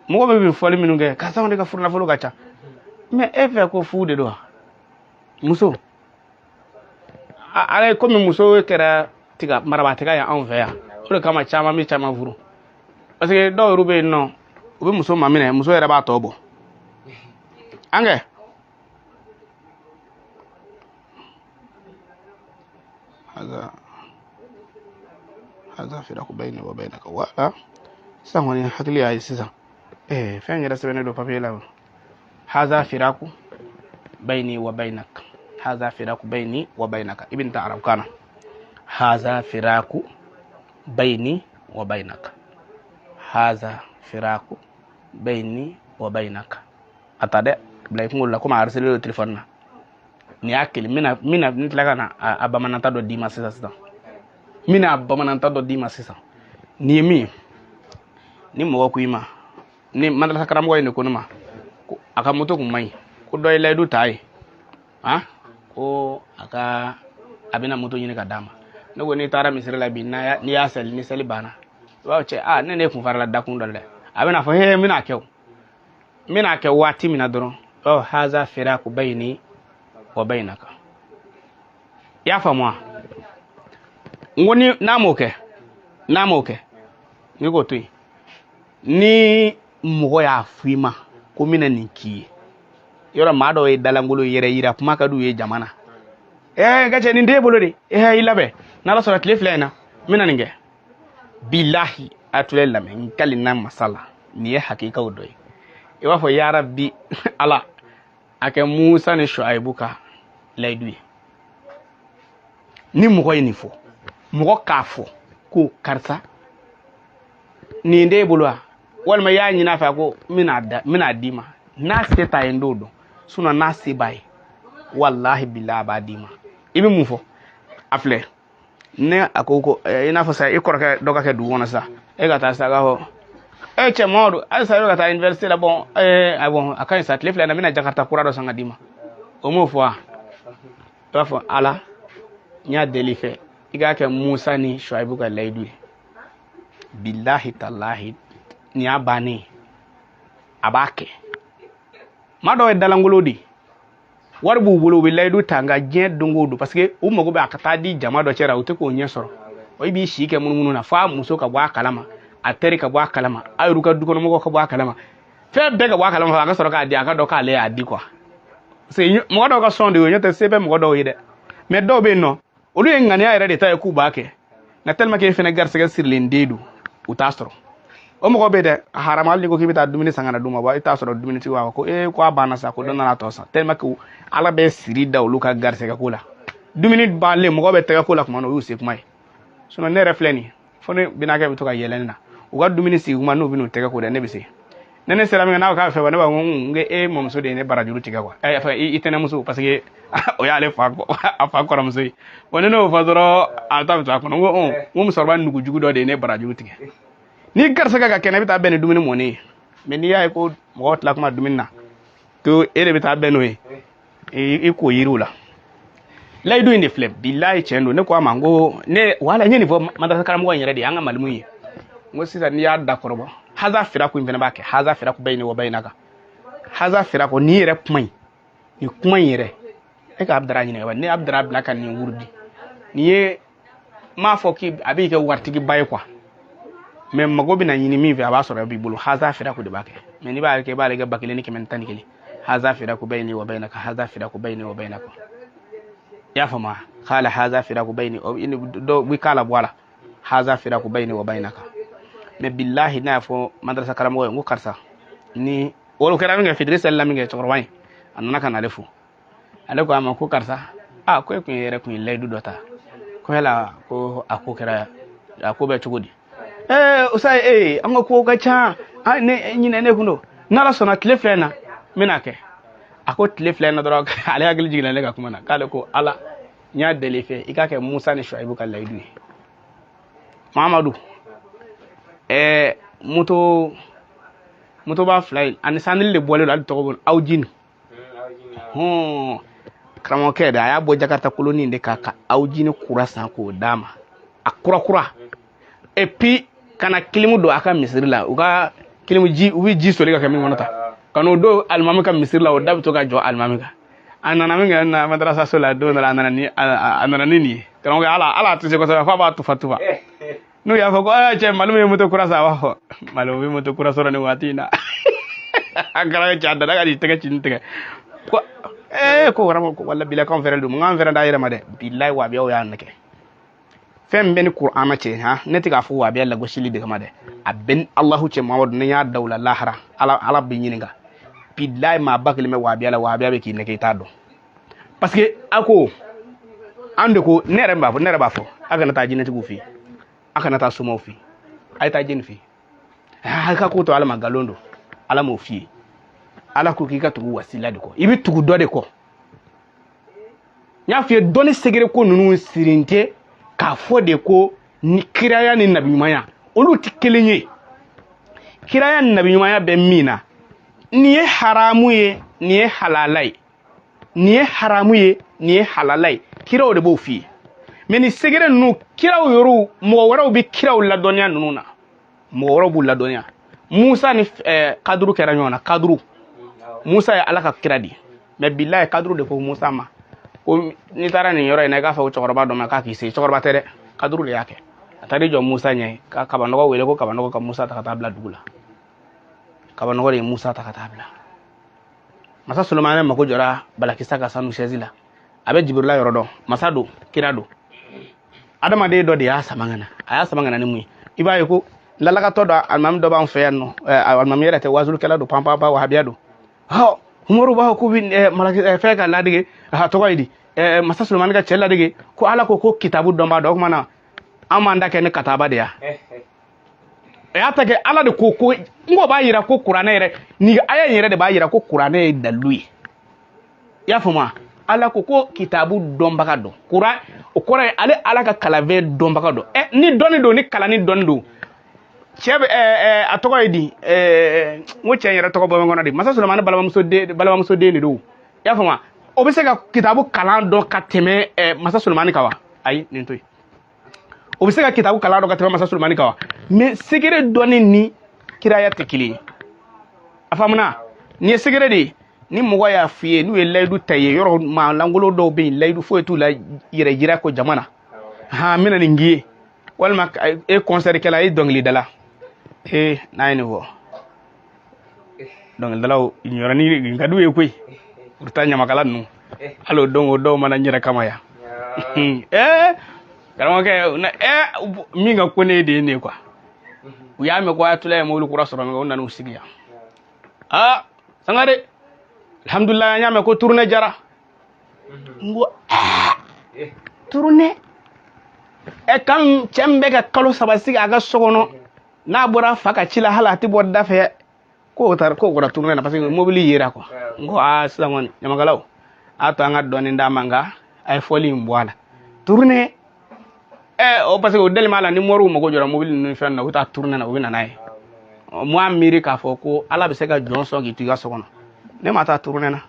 Mɔgɔ bɛ bi fɔli minnu kɛ, karisa de ka furu nafolo ka ca, mais e fɛ ko fu de don wa? Muso ala ye komi muso kɛra tiga marabaatiga ye anw fɛ yan, o de kama caman bɛ caman furu, parce que dɔw yɛrɛ bɛ yen nɔ, u bɛ muso maminɛ, muso yɛrɛ b'a tɔ bɔ. An kɛ haza firaku bayni wa baynaka. Wala sisan kɔni hakili y'a ye sisan, fɛn yɛrɛ sɛbɛnnen don papiye la. Haza firaku bayni wa baynak, haza firaku bayni wa baynaka. I bɛ nin ta arabukan na, haza firaku bayni wa baynaka, haza firaku bayni wa baynaka. A ta dɛ, bila i kunkolo la komi a harcelé don téléphone na. Nin y'a kelen, n bɛna n tila ka na a bamananta dɔ d'i ma sisan sisan. N bɛna a bamananta dɔ d'i ma sisan. Nin ye min ye, ni mɔgɔ ko i ma, ni madarasa karamɔgɔ ye nin ko ne ma, ko a ka moto kun man ɲi, ko dɔ ye layidu ta ye, ko a ka a bɛna moto ɲini ka d'a ma. Ne ko n'i taara misiri la bi, n'i y'a seli, ni seli banna, i b'a fɔ cɛ, ne kun farala dakun dɔ la dɛ. A bɛna fɔ he, n bɛna kɛ o, n bɛna kɛ waati min na dɔrɔn, i b'a fɔ haza firaku bayni wa baynaka. I y'a faamu wa? N ko ni n'a m'o kɛ, n'i k'o to yen, ni mɔgɔ y'a fɔ i ma ko n bɛna nin k'i ye, yɔrɔ maa dɔw ye dalangolo yɛrɛ yira kuma ka d'u ye jama na. N ka cɛ nin t'e bolo de, i labɛn, n'Ala sɔnna tile 2 in na n bɛna nin kɛ. Bilahi a tula lamɛn, n kalenna masa la, nin ye hakikaw dɔ ye. I b'a fɔ yarabi Ala a kɛ Musa ni Shuaibu ka layidu ye. Ni mɔgɔ ye nin fɔ, mɔgɔ k'a fɔ ko karisa nin t'e bolo wa, walima i y'a ɲini a fɛ ko n bɛna d'i ma, n'a se t'a ye n t'o dɔn, sinon n'a se b'a ye walahi bilahi a b'a d'i ma. I bɛ mun fɔ? A filɛ, ne a ko i n'a fɔ sisan i kɔrɔkɛ dɔ ka kɛ dugu kɔnɔ sisan, e ka taa sisan k'a fɔ cɛ Mamadu halisa e bɛ ka taa université la, bon bon a ka ɲi sa, tile 2 in na n bɛna Jakarta kura dɔ san ka d'i ma. O m'o fɔ wa? I b'a fɔ Ala n y'a deli fɛ i k'a kɛ Musa ni Shuaibu ka layidu ye. Bilahi talahi nin y'a bannen ye, a b'a kɛ. Maa dɔw ye dalangolo de ye, wari b'u bolo, u bɛ layidu ta, nka diɲɛ don o don, parce que u mago bɛ a ka taa di jama dɔ cɛ la, u tɛ k'o ɲɛ sɔrɔ. O i b'i si kɛ munumunu na f'a muso ka bɔ a kalama, a teri ka bɔ a kalama, a yɛrɛ ka dukɔnɔmɔgɔw ka bɔ a kalama, fɛn bɛɛ ka bɔ a kalama, a ka sɔrɔ k'a di, a ka dɔn k'ale y'a di quoi. Parce que mɔgɔ dɔw ka sɔn de ye o, n'o tɛ se bɛ mɔgɔ dɔw ye dɛ. Mais dɔw bɛ yen nɔ, olu ye ŋaniya yɛrɛ de ta ye k'u b'a kɛ, nka tellement que e fɛnɛ garisɛgɛ sirilen den don, u t'a sɔrɔ. O mɔgɔ bɛ dɛ, a haramu, hali n'i ko k'i bɛ taa dumuni san ka na d'u ma, i t'a sɔrɔ dumunitigi b'a fɔ ko ko a banna sa, ko dɔ nana tɔ san, tellement que Ala bɛ siri da olu ka garisɛgɛ ko la. Dumuni banlen, mɔgɔ bɛ tɛgɛ ko la tuma min na, o y'u se kuma ye. Sinon ne yɛrɛ filɛ nin ye, fo ne binakɛ bɛ to ka yɛlɛ ne na, u ka dumuni sigi kuma n'u bɛ n'u tɛgɛ ko dɛ, ne bɛ se. Ne Ne ne sera min kɛ n'a ko k'a bɛ fɛ wa, ne b'a fɔ n ko e mɔmuso de ye ne barajuru tigɛ quoi. Ɛ enfin i tɛnɛmuso, parce que o y'ale fa a fa kɔrɔmuso ye. Bon, ni ne y'o fɔ dɔrɔn, a ta bɛ to a kɔnɔ. N ko ɔn, n ko musokɔrɔba nugujugu dɔ de ye ne barajuru tigɛ. N'i garisɛgɛ ka kɛnɛ, i bɛ taa bɛn ni dumuni mɔnen ye. Mais n'i y'a ye ko mɔgɔw tila kuma dumuni na, ko e de bɛ taa bɛn n'o ye, i k'o yiriw la. Layidu in de filɛ, bilayi, tiɲɛ don. Ne ko a ma, n ko ne wala n ye nin fɔ madarasa karamɔgɔ in yɛrɛ de ye, an ka malimu ye. N ko sisan n'i y'a da kɔrɔbɔ, haza firaku in fana b'a kɛ haza firaku bayini wa bayinaka haza firaku. Nin yɛrɛ kuma in, nin kuma in yɛrɛ, e ka Abudara ɲininka wa? Ne Abudara bila ka nin wurudi nin ye, n m'a fɔ k'i a b'i kɛ waritigiba ye quoi, mais mago bɛna ɲini min fɛ, a b'a sɔrɔ a b'i bolo. Haza firaku de b'a kɛ. Mais n'i b'a kɛ, i b'ale kɛ 1111. Haza firaku bayini wa bayinaka haza firaku bayini wa bayinaka. I y'a faamu? Kala haza firaku bayini dɔ bi k'a la bɔ a la, haza firaku bayini wa bayinaka. Mais bilahi, n'a y'a fɔ madarasa karamɔgɔ ye, n ko karisa ni o kɛra min kɛ fitiri seli la min kɛ, cɛkɔrɔba in a nana ka n'ale fo. Ale ko a ma ko karisa, a ko e kun yɛrɛ kun ye layidu dɔ ta, ko yala ko a ko kɛra, a ko bɛ cogo di? Ɛɛ usa, ee an ka ko ka ca ne ɲinɛ ne kun don. N'ala sɔnna, tile 2 in na n bɛna kɛ. A ko tile 2 in na dɔrɔn, ale hakili jiginna ne ka kuma na, k'ale ko ala n y'a deli fɛ, i k'a kɛ Musa ni Shuaibu ka layidu ye. Mamadu, ɛɛ moto motoba fila in ani sandili de bɔlen don, hali tɔgɔ bɔ aw jini hɔn. Karamɔgɔkɛ de a y'a bɔ Jakarta koloni de kan ka aw jini kura san k'o d'a ma, a kura kura, et puis ka na kilimu don a ka misiri la. U ka kilimu ji, u bɛ ji soli ka kɛ min kɔnɔ ta ka n'o don alimami ka misiri la, o da bɛ to ka jɔ alimami kan. A nana min kɛ na madarasa so la don dɔ la, a nana ni nin ye. Karamɔgɔkɛ, ala ala tɛ se kosɛbɛ, f'a b'a tufa tufa. N'u y'a fɔ ko aa cɛ, Mali min ye moto kura san, a b'a fɔ Mali bɛ moto kura sɔrɔ nin waati in na. A kɛra cɛ, a dada ka n'i tɛgɛ ci nin tigɛ ko ee ko wɛrɛ ko wala bila k'anw fɛrɛ don, n k'an fɛrɛ d'a yɛrɛ ma dɛ. Bilayi, wabiyaw y'a nɛgɛ. Fɛn min bɛ ni Kuranɛ cɛ, han, ne tɛ k'a fɔ wabiya lagosili de kama dɛ. A bɛ ni Alahu cɛ, Mamadu, ni n y'a da u la lahara, ala ala bɛ ɲininka. Bilayi, maa ba kelen bɛ wabiya la, wabiya bɛ k'i nɛgɛ, i t'a dɔn, parce que a ko an de ko ne yɛrɛ b'a fɔ, ne yɛrɛ b'a fɔ, a kana taa jinɛtigiw fɛ yen, a kana taa somaw fɛ yen, a ye taa jeni fɛ yen, a ka ko to ala ma. Nkalon don, ala m'o f'i ye. Ala ko k'i ka tugu wasila de kɔ, i bɛ tugu dɔ de kɔ. N y'a f'i ye, dɔnni segere ko ninnu sirin tɛ k'a fɔ de ko ni kiraya ni nabiɲumanya olu tɛ kelen ye. Kiraya ni nabiɲumanya bɛ min na, nin ye haramu ye, nin ye halala ye, nin ye haramu ye, nin ye halala ye, kiraw de b'o f'i ye. Mais nin segere ninnu, kiraw yɔrɔw, mɔgɔ wɛrɛw bɛ kiraw ladɔnniya ninnu na, mɔgɔ wɛrɛw b'u ladɔnniya. Musa ni Kaduru kɛra ɲɔgɔn na. Kaduru, Musa ye ala ka kira di, mais bilayi, Kaduru de ko Musa ma ko n'i taara nin yɔrɔ in na, i k'a fɔ ko cɛkɔrɔba dɔ ma k'a k'i se. Cɛkɔrɔba tɛ dɛ, Kaduru de y'a kɛ. A taara i jɔ Musa ɲɛ ka kabanɔgɔ wele ko kabanɔgɔ ka Musa ta ka taa bila dugu la. Kabanɔgɔ de ye Musa ta ka taa bila. Masa Solomani mako jɔra Balakisa ka sanu sɛzi la. A bɛ Jibirila yɔrɔ dɔn, masa don, kira don, adamaden dɔ de y'a sama ka na. A y'a sama ka na ni mun ye? I b'a ye ko lalakatɔ dɔ, alimami dɔ b'an fɛ yan nɔ, alimami yɛrɛ tɛ, wazulukɛla don, panpanpan, wahabiya don. Hɔ, Umaru b'a fɔ k'u bɛ malaki fɛn ka ladege, a tɔgɔ ye di, masa Solomani ka cɛ ladege ko ala ko ko kitabu dɔnbaa dɔ. O tuma na an b'an da kɛ ni kataba de ya. A y'a ta kɛ ala de ko ko n ko b'a yira ko kuranɛ yɛrɛ, ni aya in yɛrɛ de b'a yira ko kuranɛ ye dalilu ye. I y'a faamu wa? Ala ko ko kitabu dɔnbaga dɔn kuran, o kɔrɔ ye ale ala ka kalanfɛn dɔnbaga dɔn. Ɛ ni dɔnni don, ni kalanni dɔnni don, cɛ bɛ ɛ ɛ a tɔgɔ ye di, n ko cɛ in yɛrɛ tɔgɔ bɔ bɛ n kɔnɔ de, masa Solomani balimamuso den de don. I y'a faamu wa? O bɛ se ka kitabu kalan dɔn ka tɛmɛ masa Solomani kan wa? Ayi, nin to yen. O bɛ se ka kitabu kalan dɔn ka tɛmɛ masa Solomani kan wa? Mais segere dɔnni ni kiraya tɛ kelen ye. A faamuna? Nin ye segere de ye. Ni mɔgɔ y'a f'i ye n'u ye layidu ta ye, yɔrɔ maa lankolon dɔw bɛ yen, layidu foyi t'u la yɛrɛ jira ko jama na, han, n bɛna nin k'i ye, walima e concert kɛla, e dɔnkilidala, ee n'a ye nin fɔ, dɔnkilidalaw yɔrɔnin nin ka d'u ye koyi. U bɛ taa ɲamakala ninnu, hali o don o dɔw mana n yɛrɛ kama yan. Ee karamɔgɔkɛ, ɛɛ min ka ko ne ye de ye nin ye quoi. U y'a mɛn ko Ayatollah ye mobili kura sɔrɔ min kɛ, u nana u sigi yan. Aa Sangare, alhamdulilayi, an y'a mɛn ko tournée jara. N ko aa tournée, ɛ kan cɛ min bɛ ka kalo 3 sigi a ka so kɔnɔ, n'a bɔra fa ka ci la, hali a tɛ bɔ da fɛ. Ko K'o taara k'o bɔra tournée na parce que mobili yera quoi. N ko aa sisan kɔni ɲamakalaw a to an ka dɔɔni d'a ma nka a ye fɔli in bɔ a la tournée o parce que o deli b'a la ni moriw mago jɔra mobili ninnu fɛn na u bɛ taa tournée na u bɛ na n'a ye. Moi miiri k'a fɔ ko Ala bɛ se ka jɔn sɔn k'i to i ka so kɔnɔ. Ne ma taa tournée na,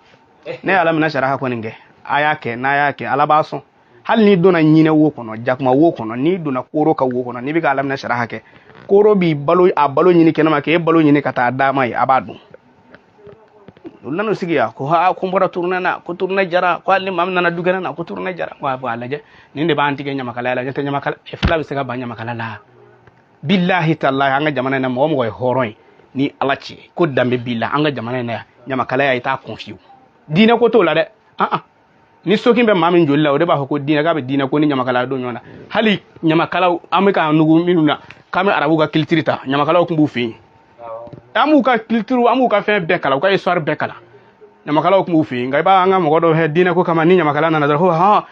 ne ye Ala minɛ sariya kɔni kɛ, a y'a kɛ n'a y'a kɛ Ala b'a sɔn. Hali n'i donna ɲinɛ wo kɔnɔ, jakuma wo kɔnɔ, n'i donna koro ka wo kɔnɔ, n'i bɛ ka Ala minɛ sariya kɛ, koro b'i balo a balo ɲini kɛnɛma k'e balo ɲini ka taa d'a ma ye, a b'a dun. Olu nan'u sigi yan ko aa ko n bɔra tournée na, ko tournée jara, ko hali ni maa min nana du kɛnɛ na ko tournée jara. Ko a bɔ a lajɛ, nin de b'an tigɛ ɲamakalaya la. N'o tɛ ɲamakala fila bɛ se ka ban ɲamakala la. Bilahi talahi, an ka jamana in na mɔgɔ mɔgɔ ye hɔrɔn ye ni Ala cɛ ko danbe b'i la, an ka jamana in na yan ɲamakalaya i t'a kɔn fiyewu. Diinɛ ko t'o la dɛ. Ni sokin bɛ maa min joli la, o de b'a fɔ ko diinɛ k'a bɛ diinɛ ko ni ɲamakalaya don ɲɔgɔn na. Hali ɲamakalaw an bɛ k'an nugu minnu na k'an bɛ arabuw ka culture ta, ɲamakalaw tun b'u fɛ yen. An b'u ka culture, an b'u ka fɛn bɛɛ kalan, u ka histoire bɛɛ kalan, ɲamakalaw tun b'u fɛ yen. Nka i b'a an ka mɔgɔ dɔw fɛ diinɛ ko kama, ni ɲamakala nana dɔrɔn ko hɔn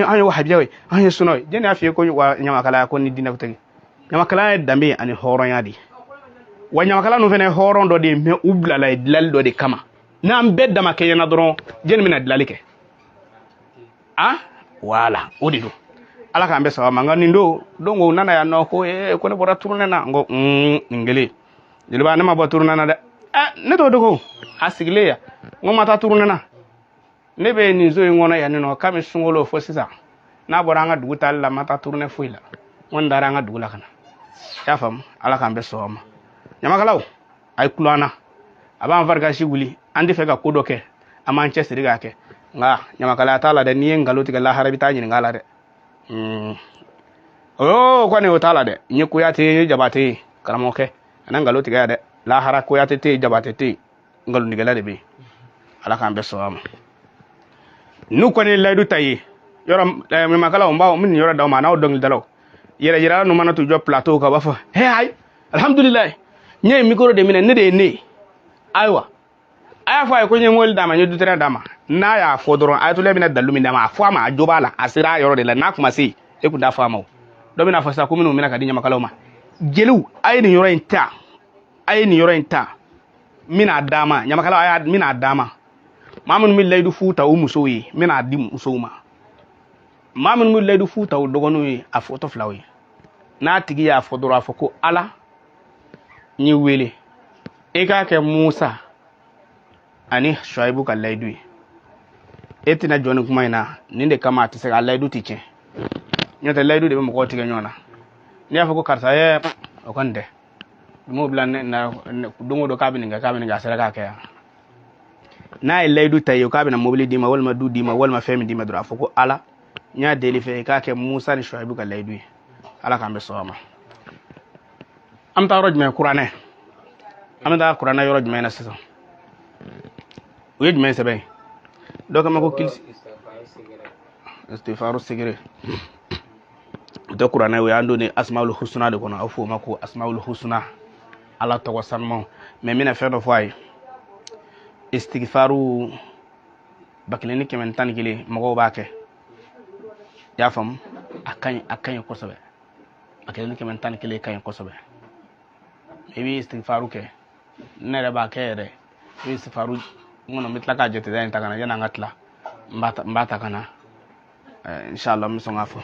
an ye wahabiyaw ye, an ye sunaw ye. Jɛnni y'a f'i ye ko wa ɲamakalaya ko ni diinɛ ko tɛ? Ɲamakalaya ye danbe ani hɔrɔnya de ye. Wa ɲamakala ninnu fana ye hɔrɔn dɔ de ye, mais u bilala ye dilali dɔ de kama. N'an bɛɛ dama kɛɲɛna dɔrɔn, jɛnni bɛna dilali kɛ? Ah wala, o de don. Ala k'an bɛɛ sababa ma. Nka nin don donc u nana yan nɔ ko ko ne bɔra tournée na. N ko nin kelen jeliba, ne ma bɔ tournée na dɛ. Ne t'o dogo, a sigilen yan, n ko ma taa tournée na. Ne bɛ nin so in kɔnɔ yan nɔ kabini sunkalo fo sisan, n'a bɔra an ka dugu taali la, n ma taa tournée foyi la. N ko n taara an ka dugu la ka na. I y'a faamu? Ala k'an bɛɛ sɔn ma. Ɲamakalaw a ye kulo an na, a b'an farikasi wuli, an tɛ fɛ ka ko dɔ kɛ, an b'an cɛsiri k'a kɛ. Nka ɲamakalaya t'a la dɛ. N'i ye nkalon tigɛ lahara, i bɛ taa ɲininka a la dɛ. O kɔni o t'a la dɛ. N ye Kuyate ye, n ye Jabate ye, karamɔgɔkɛ ana nkalon tigɛ yan dɛ. Lahara Kuyate tɛ yen, Jabate tɛ yen, nkalontigɛla de bɛ yen. Ala k'an bɛɛ sɔn a ma. N'u kɔni ye layidu ta ye yɔrɔ ɲamakalaw, n b'aw n bɛ nin yɔrɔ d'aw ma, a n'aw dɔnkilidalaw yɛrɛ yirala ninnu mana t'u jɔ plateau kan, u b'a fɔ he ayi alhamdulilayi, n ye micro de minɛ, ne de ye ne ye. Ayiwa, a y'a fɔ a ye ko n ye mobili d'a ma, n ye dutɛrɛn d'a ma. N'a y'a fɔ dɔrɔn, ayatollah bɛna dalilu min d'a ma, a fɔ a ma, a jo b'a la, a sera a yɔrɔ de la. N'a kuma se, e kun t'a fɔ a ma. O dɔ bɛna fɔ sisan ko minnu bɛna ka di ɲamakalaw ma. Jeliw, a ye nin yɔrɔ in ta, a ye nin yɔrɔ in ta, n bɛna d'a ma. Ɲamakalaw, a y'a n bɛna d'a ma. Maa minnu bɛ layidu fu ta u musow ye, n bɛna di musow ma. Maa minnu bɛ layidu fu ta u dɔgɔninw ye, a fɔtɔ filaw ye. N'a tigi y'a fɔ dɔrɔn, a fɔ ko Ala n y'i wele, i k'a kɛ Musa ani Shuaibu ka layidu ye. E tɛna jɔ nin kuma in na, nin de kama a tɛ se ka layidu tɛ tiɲɛ. N'o tɛ layidu de bɛ mɔgɔw tigɛ ɲɔgɔn na. N'i y'a fɔ ko karisa ye o kɔni tɛ, m'o bila ne na don o don k'a bɛ nin kɛ, k'a bɛ nin kɛ, a sera k'a kɛ yan. N'a ye layidu ta ye k'a bɛna mobili d'i ma, walima du d'i ma, walima fɛn min d'i ma dɔrɔn, a fɔ ko Ala n y'a deli fɛ i k'a kɛ Musa ni Shuaibu ka layidu ye. Ala k'an bɛ sɔn a ma. An bɛ taa yɔrɔ jumɛn? Kuranɛ. An bɛ taa kuranɛ yɔrɔ jumɛn na sisan? U ye jumɛn sɛbɛn? Dɔ kama ko kilisi istighfaru sigire, o tɛ kuranɛ, o y'an don ni asmaul husna de kɔnɔ. A bɛ fɔ o ma ko asmaul husna, Ala tɔgɔ sanumanw. Mais n bɛna fɛn dɔ fɔ a ye. Istighfaru 1111, mɔgɔw b'a kɛ, i y'a faamu? A ka ɲi, a ka ɲi kosɛbɛ. 1111 ka ɲi kosɛbɛ. I bɛ istighfaru kɛ, ne yɛrɛ b'a kɛ yɛrɛ. I bɛ istighfaru n kɔnɔ, n bɛ tila k'a jate in ta ka na yanni an ka tila. N b'a ta ka na, inshallah n bɛ sɔn k'a fɔ.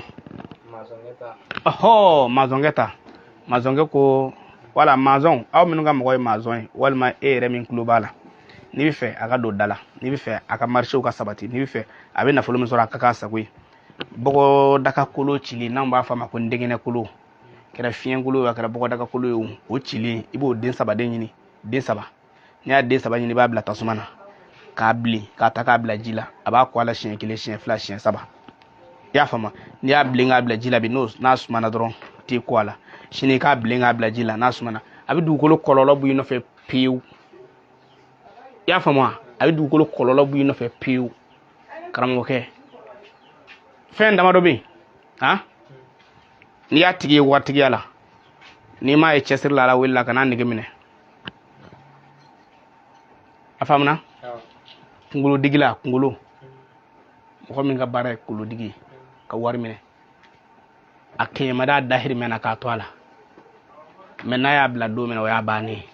Ɔhɔ, mazɔnkɛ ta, mazɔnkɛ ko wala mazɔn, aw minnu ka mɔgɔ ye mazɔn ye, walima e yɛrɛ min tulo b'a la, n'i bɛ fɛ a ka don da la, n'i bɛ fɛ a ka marché ka sabati, n'i bɛ fɛ a bɛ nafolo min sɔrɔ a ka k'a sago ye, bɔgɔdaga kolo cili, n'an b'a fɔ a ma ko ndɛgɛnɛ kolo, kɛra fiɲɛ kolo ye, a kɛra bɔgɔdaga kolo ye, o cilen, i b'o den saba den ɲini, den saba. N'i y'a den saba ɲini, i b'a bila tasuma na k'a bilen, k'a ta k'a bila ji la, a b'a ko a la siɲɛ kelen, siɲɛ fila, siɲɛ saba. I y'a faamu? N'i y'a bilen k'a bila ji la bi, n'o n'a sumana dɔrɔn, t'i ko a la. Sini i k'a bilen k'a bila ji la, n'a sumana, a bɛ dugukolo kɔlɔlɔ bɔ i nɔfɛ pewu. I y'a faamu wa? A bɛ dugukolo kɔlɔlɔ bɔ i nɔfɛ pewu. Karamɔgɔkɛ, fɛn damadɔ bɛ yen, han, n'i y'a tigi ye waritigiya la, n'i m'a ye cɛsiri la, ala wele la, kan'a nege minɛ. A faamuna? Kunkolodigi la, kunkolo, mɔgɔ min ka baara ye kunkolodigi ye ka wari minɛ, a kɛɲɛmada dahirimɛ na k'a to a la, mɛ n'a y'a bila don min na, o y'a bannen ye.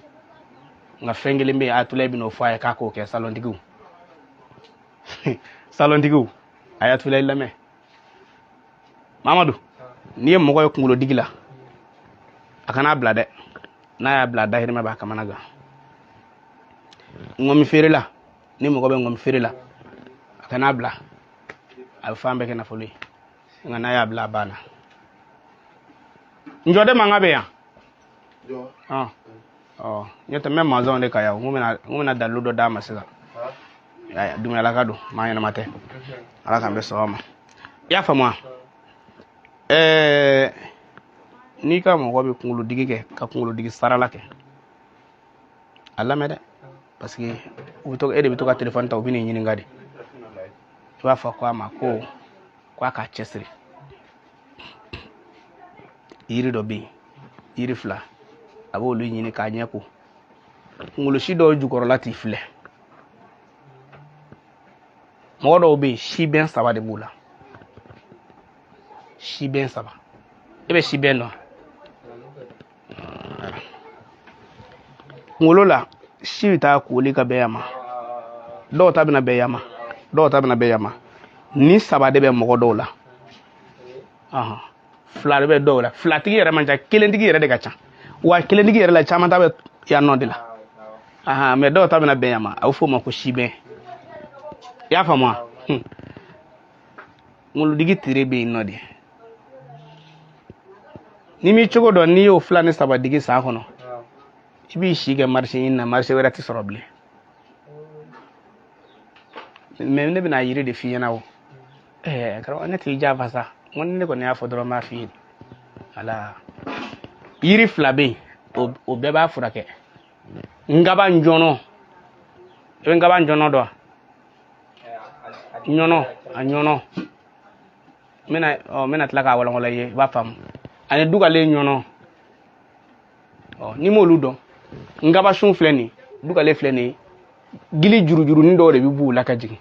Nka fɛn kelen bɛ yen, Ayatulayi bɛn'o fɔ a ye k'a k'o kɛ. Salontigiw, salontigiw, Ayatulayi lamɛn. Mamadu, n'i ye mɔgɔ ye kunkolodigi la, a kan'a bila dɛ. N'a y'a bila, a dahirimɛ b'a kamana gan. Ŋɔmi feere la, ni mɔgɔ bɛ ŋɔmi feere la, a kan'a bila, a bɛ fan bɛɛ kɛ nafolo ye. Nka n'a y'a bila, a banna. Njɔden mankan bɛ yan. Ɔ, n'o tɛ n bɛ mazɔn de kan yan. N ko bɛna dalilu dɔ d'a ma sisan. Dumuyala ka don maa ɲɛnama tɛ. Ala k'an bɛ sɔn ma. I y'a faamu wa? N'i ka mɔgɔ bɛ kunkolodigi kɛ, ka kunkolodigi sarala kɛ, a lamɛn dɛ, parce que u bɛ to, e de bɛ to ka telefɔni ta, u bɛ n'i ɲininka de. I b'a fɔ ko a ma ko a k'a cɛsiri. Yiri dɔ bɛ yen, yiri fila, a b'olu ɲini k'a ɲɛ ko. Kunkolosi dɔw jukɔrɔla t'i filɛ. Mɔgɔ dɔw bɛ yen, sibɛn saba de b'u la. Sibɛn saba. E bɛ sibɛn dɔn? Kunkolo la, si bɛ taa koli ka bɛn yan ma, dɔw ta bɛna bɛn yan ma, dɔw ta bɛna bɛn yan ma. Ni saba de bɛ mɔgɔ dɔw la, fila de bɛ dɔw la. Filatigi yɛrɛ man ca, kelentigi yɛrɛ de ka ca. Wa kelentigi yɛrɛ la, caman ta bɛ yan nɔ de la, mɛ dɔw ta bɛna bɛn yan ma. A bɛ f'o ma ko sibɛn. I y'a faamu wa? Kunkolodigi tere bɛ yen nɔ de. N'i m'i cogo dɔn, n'i y'o fila ni saba digi san kɔnɔ, i b'i si kɛ marché ɲini na, marché wɛrɛ tɛ sɔrɔ bilen. Mɛ ne bɛna yiri de f'i ɲɛna o. Karamɔgɔ, ne t'i janfa sa. N ko ni ne kɔni y'a fɔ dɔrɔn, n b'a f'i ye. Wala, yiri fila bɛ yen, o bɛɛ b'a furakɛ. Nkaba njɔnɔ, i bɛ nkaba njɔnɔ dɔn wa? Ɲɔnɔ, a ɲɔnɔ. N bɛna tila k'a walawala i ye, i b'a faamu. Ani dugalen ɲɔnɔ. Ɔ, n'i m'olu dɔn, nkaba sun filɛ nin ye, dugalen filɛ nin ye, gili jurujurunin dɔw de bɛ b'u la ka jigin.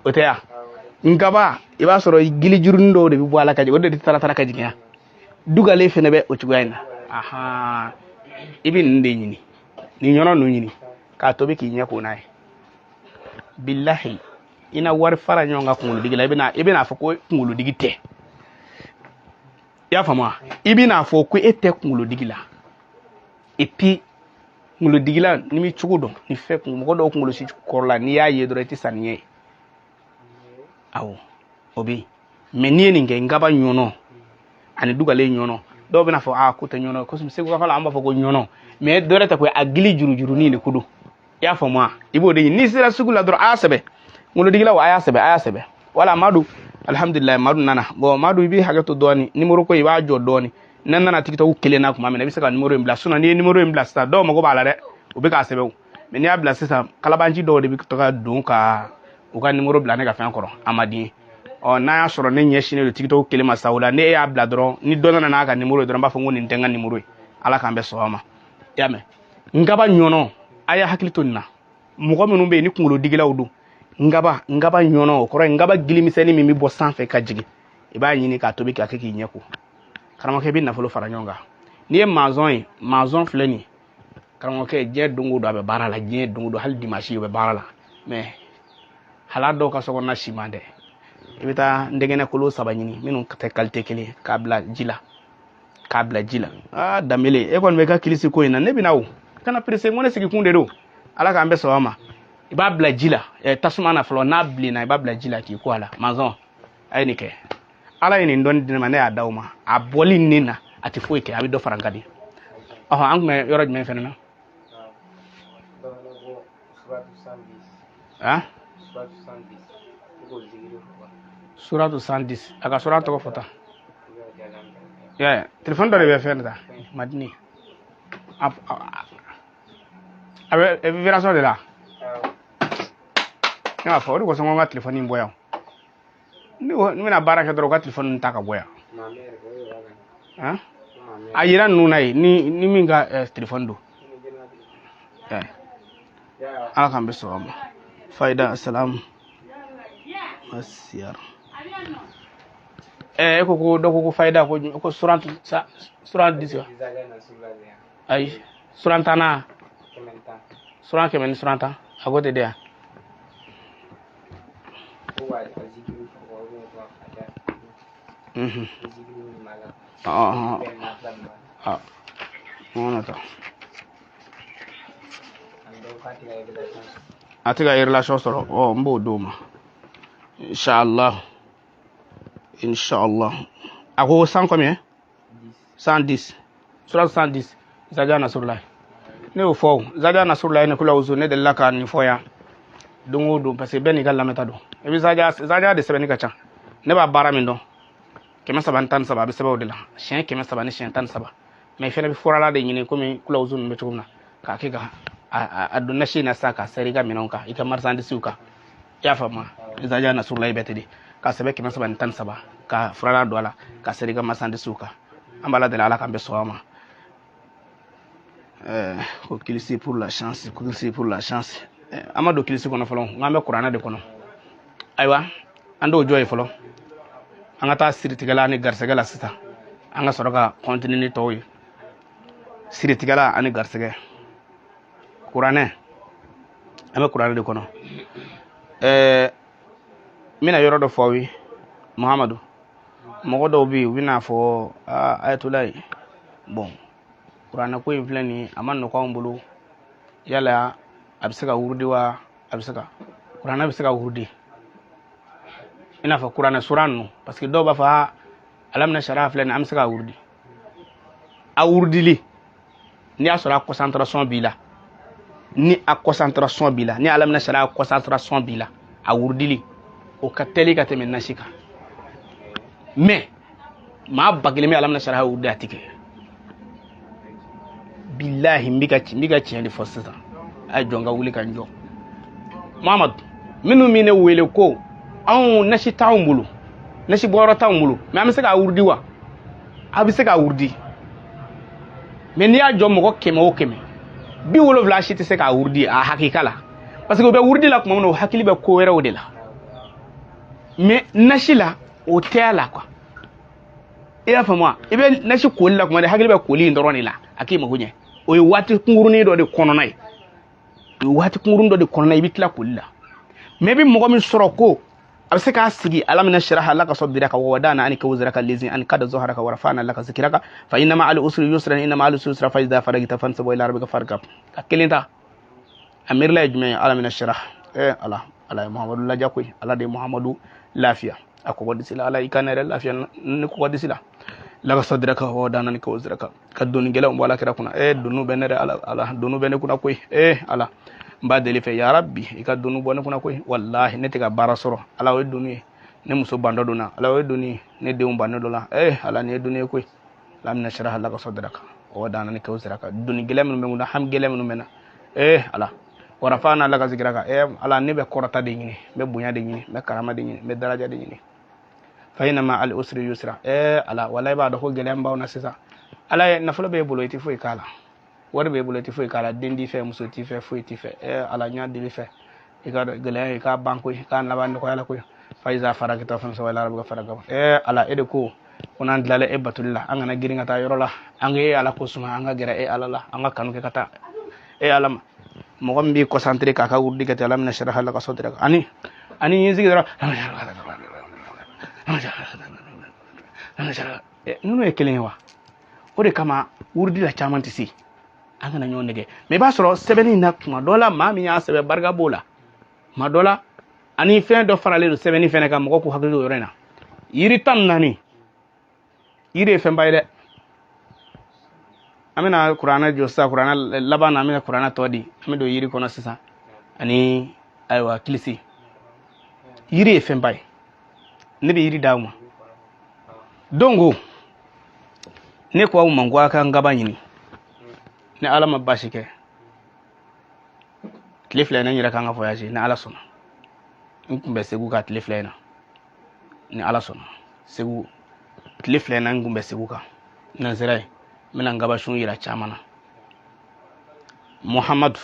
O tɛ ya? Nkaba, i b'a sɔrɔ gili jurunin dɔw de bɛ bɔ a la ka jigin, o de tɛ taara ka jigin ya. Dugalen fɛnɛ bɛ o cogoya in na. Ahan, i bɛ ninnu de ɲini, nin ɲɔnɔ ninnu ɲini k'a tobi k'i ɲɛ ko n'a ye. Bilahi, i na wari fara ɲɔgɔn kan kunkolodigi la, i bɛna fɔ ko kunkolodigi tɛ. I y'a faamu wa? I bɛna fɔ ko e tɛ kunkolodigi la. Et puis kunkolodigi la, n'i m'i cogo dɔn, ni fɛn mɔgɔ dɔw kunkolo si kɔrɔ la, n'i y'a ye dɔrɔn, i tɛ sanni ye. Awɔ, o bɛ yen. Mɛ n'i ye nin kɛ, nkaba ɲɔnɔ ani dugalen ɲɔnɔ, dɔw bɛna fɔ aa ko tɛ ɲɔnɔ, ko Segu ka fɔ la, an b'a fɔ ko ɲɔnɔ, mɛ dɔ wɛrɛ tɛ koyi, a gili jurujurunin de ko don. I y'a faamu wa? I b'o de ɲini. N'i sera sugu la dɔrɔn, a y'a sɛbɛn. Kunkolodigilaw, a y'a sɛbɛn, a y'a sɛbɛn. Wala Madu, alhamdulilayi, Madu nana. Bon Madu, i b'i hakɛ to dɔɔni, nimoro ko i b'a jɔ dɔɔni. Ne nana TikTok kelen na tuma min na, i bɛ se ka nimoro in bila. Sinon n'i ye nimoro in bila sisan, dɔw mago b'a la dɛ, u bɛ k'a sɛbɛn o. Mɛ n'i y'a bila sisan, kalabanci dɔw de bɛ taga don ka u ka nimoro bila ne ka fɛn kɔrɔ, a ma di n ye. Ɔ, n'a y'a sɔrɔ ne ɲɛsinnen don TikTok kelen ma sa, o la ne y'a bila dɔrɔn, ni dɔ nana n'a ka nimoro ye dɔrɔn, n b'a fɔ ko nin tɛ n ka nimoro ye. Ala k'an bɛn sɔn ma. I y'a mɛn? Nkaba ɲɔnɔ, a y'a hakili to nin na. Mɔgɔ minnu bɛ yen ni kunkolodigilaw don, nkaba ɲɔnɔ, o kɔrɔ ye nkaba gilimisɛnnin min bɛ bɔ sanfɛ ka jigin, i b'a ɲini k'a tobi k'a kɛ k'i ɲɛ ko. Karamɔgɔkɛ, i bɛ nafolo fara ɲɔgɔn kan. N'i ye mazɔn ye, mazɔn filɛ nin ye, karamɔgɔkɛ, diɲɛ don o don a bɛ baara la, diɲɛ don o don, hali dimanche o bɛ baara la. Mɛ hala dɔw ka sokɔnɔna siman dɛ. I bɛ taa ndɛgɛnɛ kolo saba ɲini minnu tɛ kalite kelen, k'a bila ji la, k'a bila ji la. Aa Danbele, e kɔni bɛ ka kilisi ko in na, ne bɛna o kana perese, n ko ne sigi kun de don. Ala k'an bɛɛ sɔn a ma. I b'a bila ji la, tasuma na fɔlɔ, n'a bilenna, i b'a bila ji la k'i ko a la. Mazɔn, a ye nin kɛ. Ala ye nin dɔnni di ne ma, ne y'a d'aw ma. A bɔli ne na, a tɛ foyi kɛ, a bɛ dɔ fara n ka di. Ɔhɔn, an tun bɛ yɔrɔ jumɛn fɛnɛ na? Han? Suratu 110. A ka sura tɔgɔ fɔ tan. Ya, telefɔni dɔ de bɛ fɛn ta. Madini. A bɛ vibration de la. Ne b'a fɔ o de kosɔn n ko n ka telefɔni in bɔ yan. Ni bɛna baara kɛ dɔrɔn, u ka telefɔni ta ka bɔ yan. Han? A yira ninnu na yen, ni min ka telefɔni don. Ala k'an bɛ sɔn a ma. Fayida, asalamu. Masiyar. E ko ko dɔ ko ko fayida ko suran 10. Ayi, suran tanna.
110.
Suran 100 ni suran 10 a ko tɛ de yan.
Ko ka zikiri fɔ ou bien ko ka fatiha. Zikiri min b'a la.
Ɔhɔn.
Ou bien nafila min b'a la.
Ah. Ŋɔnɔ ta.
Ani dɔw k'a tɛ ka relation sɔrɔ.
A tɛ ka relation sɔrɔ, ɔ n b'o d'o ma. Inshallah. Inshallah. A ko 100 combien?
10.
110. Surat 110. Zaja Nasrullah. Ne y'o fɔ o. Zaja Nasrullah ne kula wusu ne delila ka nin fɔ yan. Don o don parce que bɛɛ n'i ka lamɛnta don. I bɛ Zaja Zaja de sɛbɛnni ka ca. Ne b'a baara min dɔn. 313 a bɛ sɛbɛn o de la. Siɲɛ 300 ni siɲɛ 13. Mais fɛnɛ bɛ furala de ɲini komi kula wusu ninnu bɛ cogo min na. K'a kɛ ka a don nasi in na sisan k'a sɛri i ka minɛnw kan, i ka marchandise kan. I y'a faamu wa? Zaja Nasrullah bɛ ten de. K'a sɛbɛn 313 ka furala don a la ka sɛri i ka marchandise kan. An b'a la deli Ala k'an bɛɛ sɔn a ma. Ko kilisi pour la chance, kilisi pour la chance. An ma don kilisi kɔnɔ fɔlɔ, nka an bɛ kuranɛ de kɔnɔ. Ayiwa, an t'o jɔ yen fɔlɔ. An ka taa siritigɛla ni garisɛgɛ la sisan. An ka sɔrɔ ka continuer ni tɔw ye. Siritigɛla ani garisɛgɛ. Kuranɛ. An bɛ kuranɛ de kɔnɔ. N bɛna yɔrɔ dɔ fɔ aw ye, Muhamadu. Mɔgɔ dɔw bɛ yen, u bɛna fɔ, aa Ayatolayi, bon, kuranɛ ko in filɛ nin ye, a ma nɔgɔ anw bolo. Yala a bɛ se ka wurudi wa? A bɛ se ka, kuranɛ bɛ se ka wurudi. I n'a fɔ kuranɛ suran ninnu, parce que dɔw b'a fɔ, aa alamina sariya filɛ nin ye, an bɛ se ka wurudi. A wurudili, n'i y'a sɔrɔ a concentration b'i la, ni a concentration b'i la, ni alamina sariya concentration b'i la, a wurudili, o ka teli ka tɛmɛ nasi kan. Mais maa ba kelen bɛ alamina sariya wurudi a ti kɛ. Bilahi n bɛ ka tiɲɛ de fɔ sisan. A ye jɔ n ka wuli ka n jɔ. Muhamadu, minnu bɛ ne wele ko anw nasi t'anw bolo, nasi bɔyɔrɔ t'anw bolo, mais an bɛ se k'a wurudi wa? A bɛ se k'a wurudi. Mais n'i y'a jɔ mɔgɔ 100 o 100, 70 si tɛ se k'a wurudi a hakika la. Parce que u bɛ wurudi la tuma min na, u hakili bɛ ko wɛrɛw de la. Mais nasi la, o tɛ a la quoi. I y'a faamu wa? I bɛ nasi koli la tuma min, hakili bɛ koli in dɔrɔn de la, a k'i mago ɲɛ. O ye waati kunkurunin dɔ de kɔnɔna ye. O ye waati kunkurunin dɔ de kɔnɔna ye, i bɛ tila koli la. Mais i bɛ mɔgɔ min sɔrɔ ko a bɛ se k'a sigi alamina sharaha laka sadraka wa wadana anka wizraka allazi anqada zahraka wa rafa'na laka zikraka fa inna ma'al usri yusran inna ma'al usri yusra fa idha faragta fansab ila rabbika farghab. Ka kelen ta a miirila ye jumɛn ye? Alamina sharaha. Ala, ala ye Muhamadu laja koyi. Ala de ye Muhamadu lafiya. A kɔgɔ disi la, ala i ka ne yɛrɛ lafiya ni kɔgɔ disi la. Laka sadraka wa wadana anka wizraka. Ka doni gɛlɛnw bɔ ala kira kunna. Doniw bɛ ne yɛrɛ ala, ala doniw bɛ ne kunna koyi. Ala n b'a deli fɛ ya Rabbi i ka doni bɔ ne kunna koyi. Walahi ne tɛ ka baara sɔrɔ, ala o ye doni ye. Ne muso bandɔ donna, ala o ye doni ye. Ne denw bandɔ dɔ la, ala nin ye doni ye koyi. Alamina sharaha laka sadraka wa wadana anka wizraka. Doni gɛlɛn minnu bɛ n kunna, hami gɛlɛn minnu bɛ n na, ala wa rafa'na laka zikraka. Ala ne bɛ kɔrɔta de ɲini, n bɛ bonya de ɲini, n bɛ karama de ɲini, n bɛ daraja de ɲini. Fa inna ma'al usri yusra. Ala walahi b'a dɔn ko gɛlɛya b'aw na sisan. Ala ye nafolo b'e bolo, i tɛ foyi k'a la. Wari b'e bolo, i tɛ foyi k'a la. Den t'i fɛ, muso t'i fɛ, foyi t'i fɛ. Ala n y'a deli fɛ, i ka gɛlɛya i k'a ban koyi, k'a laban nɔgɔya la koyi. Fa iza faragta fansab ila rabbika farghab. Ala e de ko ko n'an tilala e batoli la, an kana girin ka taa yɔrɔ la, an ka e ala ko suma, an ka gɛrɛ e ala la, an ka kanu kɛ ka taa e ala ma. Mɔgɔ min b'i concentré k'a ka wurudi kɛ ten, alamina sharaha laka sadraka. Ani n sigi dɔrɔn, ninnu ye kelen ye wa? O de kama wurudi la caman tɛ se. An kana ɲɔgɔn nɛgɛ. Mais i b'a sɔrɔ sɛbɛnni in na tuma dɔ la, maa min y'a sɛbɛn barika b'o la. Tuma dɔ la, ani fɛn dɔ faralen don sɛbɛnni fɛnɛ kan, mɔgɔw k'u hakili to o yɔrɔ in na. Yiri 14, yiri ye fɛnba ye dɛ. An bɛna kuranɛ jɔ sisan, kuranɛ laban na, an bɛna kuranɛ tɔ di. An bɛ don yiri kɔnɔ sisan, ani ayiwa kilisi. Yiri ye fɛnba ye. Ne bɛ yiri d'aw ma. Donc ne ko aw ma ko aw ka n kaba ɲini. Ni ala ma baasi kɛ, tile 2 in na n yɛrɛ kan ka voyage, ni ala sɔnna. N kun bɛ Segu kan tile 2 in na, ni ala sɔnna. Segu tile 2 in na n kun bɛ Segu kan. N'an sera yen, n bɛna n kaba sun yira caman na. Muhamadu,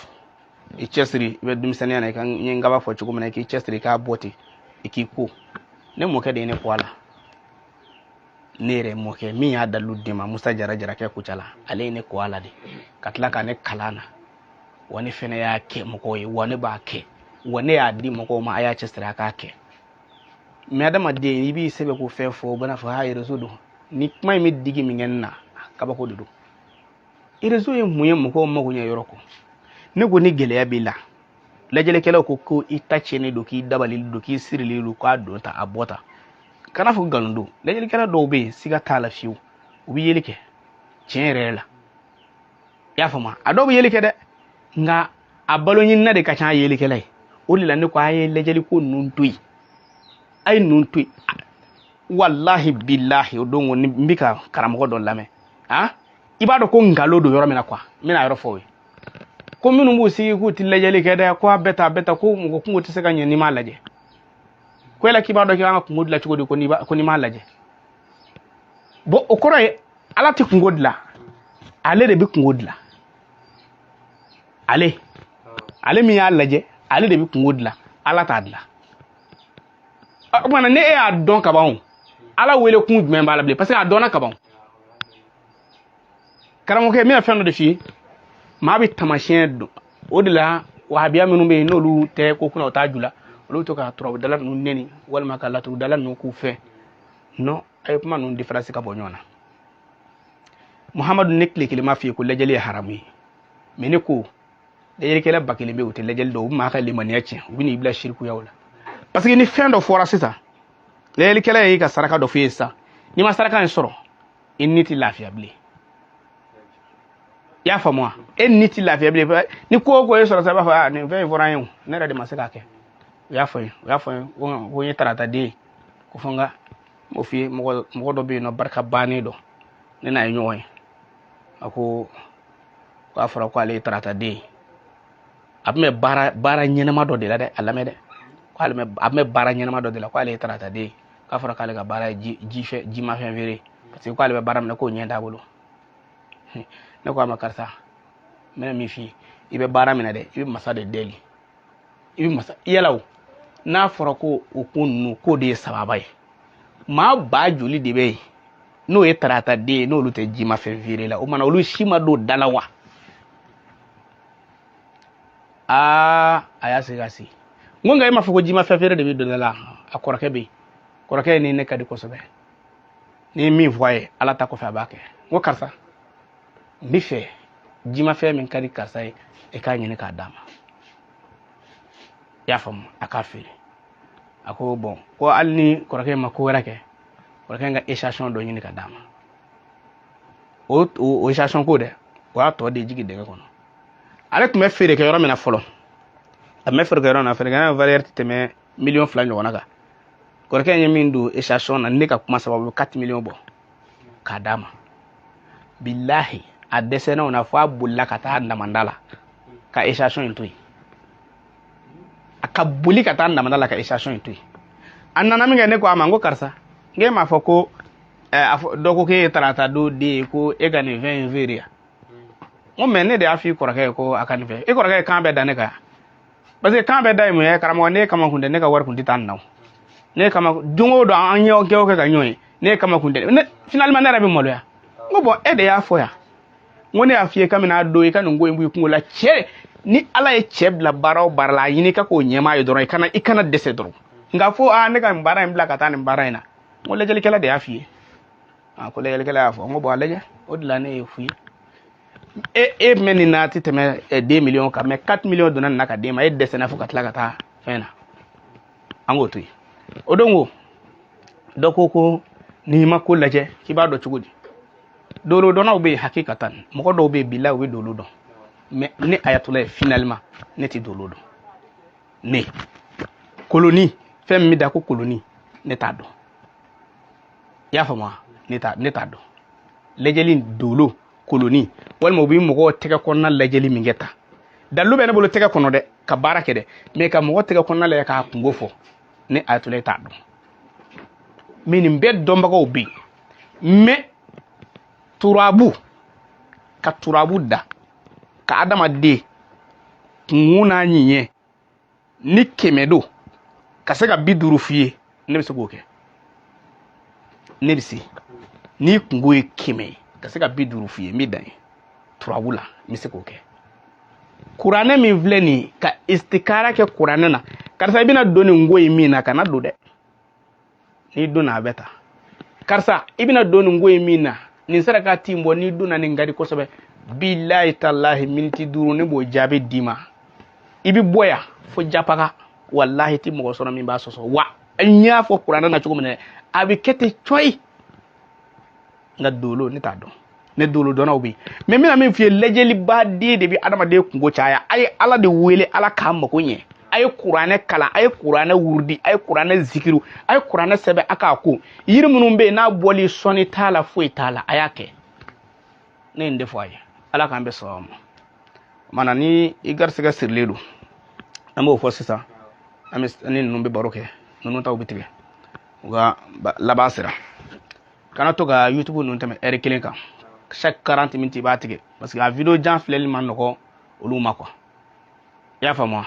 i cɛsiri, i bɛ denmisɛnninya na, i ka n ye n kaba fɔ cogo min na, i k'i cɛsiri, i k'a bɔ ten, i k'i ko. Ne mɔkɛ de ye ne kɔ a la. Ne yɛrɛ mɔkɛ min y'a dalilu di ma, Musa Jara Jarakɛ Kucala, ale ye ne kɔ a la de, ka tila ka ne kalan na. Wa ne fɛnɛ y'a kɛ mɔgɔw ye, wa ne b'a kɛ, wa ne y'a di mɔgɔw ma, a y'a cɛsiri a k'a kɛ. Mais adamaden, i b'i sɛbɛ ko fɛn fɔ, o bɛna fɔ ha réseau don. Ni kuma in bɛ digi min kɛ n na, kabako de don. Réseau ye mun ye mɔgɔw mago ɲɛ yɔrɔ kɔ? Ne ko ni gɛlɛya b'i la, lajɛlikɛlaw ko ko i ta tiɲɛnen don, k'i dabalilen don, k'i sirilen don, k'a don ta a bɔ ta, kana fɔ nkalon don. Lajɛlikɛla dɔw bɛ yen, siga t'a la fiyewu, u bɛ yeli kɛ tiɲɛ yɛrɛ yɛrɛ la. I y'a faamu? A dɔw bɛ yeli kɛ dɛ, nka a balo ɲinina de ka ca a yelikɛla ye. O de la ne ko a ye lajɛli ko ninnu to yen, a ye ninnu to yen. Walahi bilahi, o don ko n bɛ ka karamɔgɔ dɔ lamɛn, i b'a dɔn ko nkalon don yɔrɔ min na quoi, n bɛna a yɔrɔ fɔ o ye. Ko minnu b'u sigi k'u ti lajɛli kɛ dɛ, ko a bɛɛ ta a bɛɛ ta, ko mɔgɔ kungo tɛ se ka ɲɛ n'i m'a lajɛ. Ko yala k'i b'a dɔn k'i kan ka kungo dilan cogo di ko n'i m'a lajɛ? Bon, o kɔrɔ ye Ala tɛ kungo dilan, ale de bɛ kungo dilan. Ale min y'a lajɛ, ale de bɛ kungo dilan, Ala t'a dilan. O kumana ne e y'a dɔn kaban, o Ala wele kun jumɛn b'a la bilen? Parce que a dɔnna kaban. Karamɔgɔkɛ, n bɛna fɛn dɔ de f'i ye. Maa bɛ taamasiyɛn dɔn. O de la wahabiya minnu bɛ yen, n'olu tɛ ko kunna, o t'a ju la, olu bɛ to ka turabudala ninnu nɛni walima ka laturudala ninnu k'u fɛ. Non, a ye kuma ninnu différence ka bɔ ɲɔgɔn na. Muhamadu, ne tile kelen ma f'i ye ko lajɛli ye haramu ye, mais ne ko lajɛlikɛla 1000 bɛ yen, u tɛ lajɛli dɔn, u bɛ maa ka limaniya tiɲɛ, u bɛ n'i bila sirikuyaw la. Parce que ni fɛn dɔ fɔra sisan, lajɛlikɛla y'i ka saraka dɔ f'i ye sisan, n'i ma saraka in sɔrɔ, i ni tɛ lafiya bilen. I y'a faamu wa? E ni tɛ lafiya bilen. Ni ko o ko ye sɔrɔ sisan, i b'a fɔ aa nin fɛn in fɔra an ye o, ne yɛrɛ de ma se k'a kɛ. U y'a fɔ n ye, u y'a fɔ n ye ko n ye tarata den ye, ko fo n ka m'o f'i ye. Mɔgɔ dɔ bɛ yen nɔ, barika bannen dɔ, ne n'a ye ɲɔgɔn ye, a ko k'a fɔra ko ale ye tarata den ye. A tun bɛ baara ɲɛnama dɔ de la dɛ, a lamɛn dɛ, k'ale bɛ, a tun bɛ baara ɲɛnama dɔ de la, k'ale ye tarata den ye, k'a fɔra k'ale ka baara ye jimafɛn feere, parce que k'ale bɛ baara min na k'o ɲɛ t'a bolo. Ne ko a ma, karisa, n bɛna min f'i ye, i bɛ baara min na dɛ, i bɛ masa de deli, i bɛ masa yala o. N'a fɔra ko o ko ninnu k'o de ye sababa ye, maa ba joli de bɛ yen n'o ye tarata den ye, n'olu tɛ jimafɛn feere la? O mana olu si ma don da la wa? Aa, a y'a sigi ka sigi. N ko nka e m'a fɔ ko jimafɛn feere de bɛ don da la? A kɔrɔkɛ bɛ yen, kɔrɔkɛ ni ne ka di kosɛbɛ, ni ye min fɔ a ye, Ala ta kɔfɛ a b'a kɛ. N ko karisa, n bɛ fɛ jimafɛn min ka di karisa ye, i k'a ɲini k'a d'a ma. I y'a faamu? A k'a feere. A ko bɔn, ko hali ni kɔrɔkɛ ma ko wɛrɛ kɛ, kɔrɔkɛ in ka échantillon dɔ ɲini ka d'a ma. O échantillon ko dɛ, o y'a tɔ de jigin dingɛ kɔnɔ. Ale tun bɛ feere kɛ yɔrɔ min na fɔlɔ, a tun bɛ feere kɛ yɔrɔ min na, feerekɛla valeur tɛ tɛmɛ 2 miliyɔn ɲɔgɔnna kan. Kɔrɔkɛ in ye min don échantillon na, ne ka kuma sababu, 4 millions bɔ k'a d'a ma. Bilahi, a dɛsɛnna o na fo a bolila ka taa namanda la ka échantillon in to yen. A ka boli ka taa namanda la ka échantillon in to yen. A nana min kɛ, ne ko a ma, n ko karisa, n k'e m'a fɔ ko a fɔ dɔ ko k'e ye tarata don den ye, ko e ka nin fɛn in feere yan? N ko mais ne de y'a f'i kɔrɔkɛ ye ko a ka nin fɛn. E kɔrɔkɛ ye kan bɛɛ da ne kan yan, parce que kan bɛɛ da ye mun ye? Karamɔgɔ, ne kama kun tɛ, ne ka wari kun tɛ taa nin na o. Ne kama don o don an ɲɛ kɛ o kɛ ka ɲɔgɔn ye, ne kama kun tɛ ne. Finalement ne yɛrɛ bɛ maloya. N ko bɔn, e de y'a fɔ yan. N ko ne y'a f'i ye kabini a don i ka nin ko in bɔ i kungo la. Cɛ, ni Ala ye cɛ bila baara o baara la, a ɲini ka k'o ɲɛmaa ye dɔrɔn, i kana dɛsɛ dɔrɔn. Nka fo aa ne ka nin baara in bila ka taa nin baara in na. N ko lajɛlikɛla de y'a f'i ye. A ko lajɛlikɛla y'a fɔ. N ko bɔn, a lajɛ, o de la ne ye f'i ye. E mɛn nin na, a tɛ tɛmɛ 2 millions kan, mais 4 millions donna nin na ka d'e ma, e dɛsɛra fo ka tila ka taa fɛn na. An k'o to yen. O don ko dɔ ko ko n'i ma ko lajɛ k'i b'a dɔn cogo di? Dolo dɔnnaw bɛ yen, hakikatan mɔgɔ dɔw bɛ yen, bilahi, u bɛ dolo dɔn. Mais ne ayatollah ye, finalement ne tɛ dolo dɔn. Ne koloni, fɛn min bɛ da ko koloni, ne t'a dɔn. I y'a faamu wa? Ne t'a dɔn. Lajɛli dolo koloni, walima u bɛ mɔgɔw tɛgɛ kɔnɔna lajɛli min kɛ tan, dalilu bɛ ne bolo tɛgɛ kɔnɔ dɛ, ka baara kɛ dɛ, mais ka mɔgɔ tɛgɛ kɔnɔna lajɛ k'a kungo fɔ, ne ayatollah t'a dɔn. Mais nin bɛɛ dɔnbagaw bɛ yen. Mais turabu, ka turabu da ka adamaden kungo n'a ɲiɲɛ ni 100 don, ka se ka 50 f'i ye, ne bɛ se k'o kɛ. Ne bɛ se, n'i kungo ye 100 ye, ka se ka 50 f'i ye, n bɛ dan ye turabu la, n bɛ se k'o kɛ. Kuranɛ min filɛ nin ye, ka istikara kɛ kuranɛ na, karisa i bɛna don nin ko in min na, kana don dɛ. N'i donna a bɛ ta. Karisa i bɛna don nin ko in min na, nin saraka ti bɔ, n'i donna nin ka di kosɛbɛ. Bilahi talahi, miniti 5 ne b'o jaabi d'i ma. I bɛ bɔ yan fo Japaga, walahi ti mɔgɔ sɔrɔ min b'a sɔsɔ. Wa n y'a fɔ kuranɛ na cogo min na, a bɛ kɛ ten cɔyi. Nka dolo ne t'a dɔn, ne dolo dɔnnaw bɛ yen, mɛ n bɛna min f'i ye, lajɛlibaden de bɛ adamaden kunko caya. A ye Ala de wele, Ala k'a mako ɲɛ. A ye kuranɛ kalan, a ye kuranɛ wurudi, a ye kuranɛ zikiru, a ye kuranɛ sɛbɛn, a k'a ko yiri minnu bɛ yen n'a bɔli sɔnni t'a la, foyi t'a la, a y'a kɛ. Ne ye nin de fɔ a ye. Ala k'an bɛ sɔn ma. Mana ni i garisɛgɛ sirilen don, an b'o fɔ sisan. An bɛ ni ninnu bɛ baro kɛ, ninnu taw bɛ tigɛ, u ka laban sera. Kana to ka YouTube ninnu tɛmɛ ɛri kelen kan. Chaque 40 minutes i b'a tigɛ, parce que a vidéo jan filɛli man nɔgɔ olu ma quoi. I y'a faamu wa?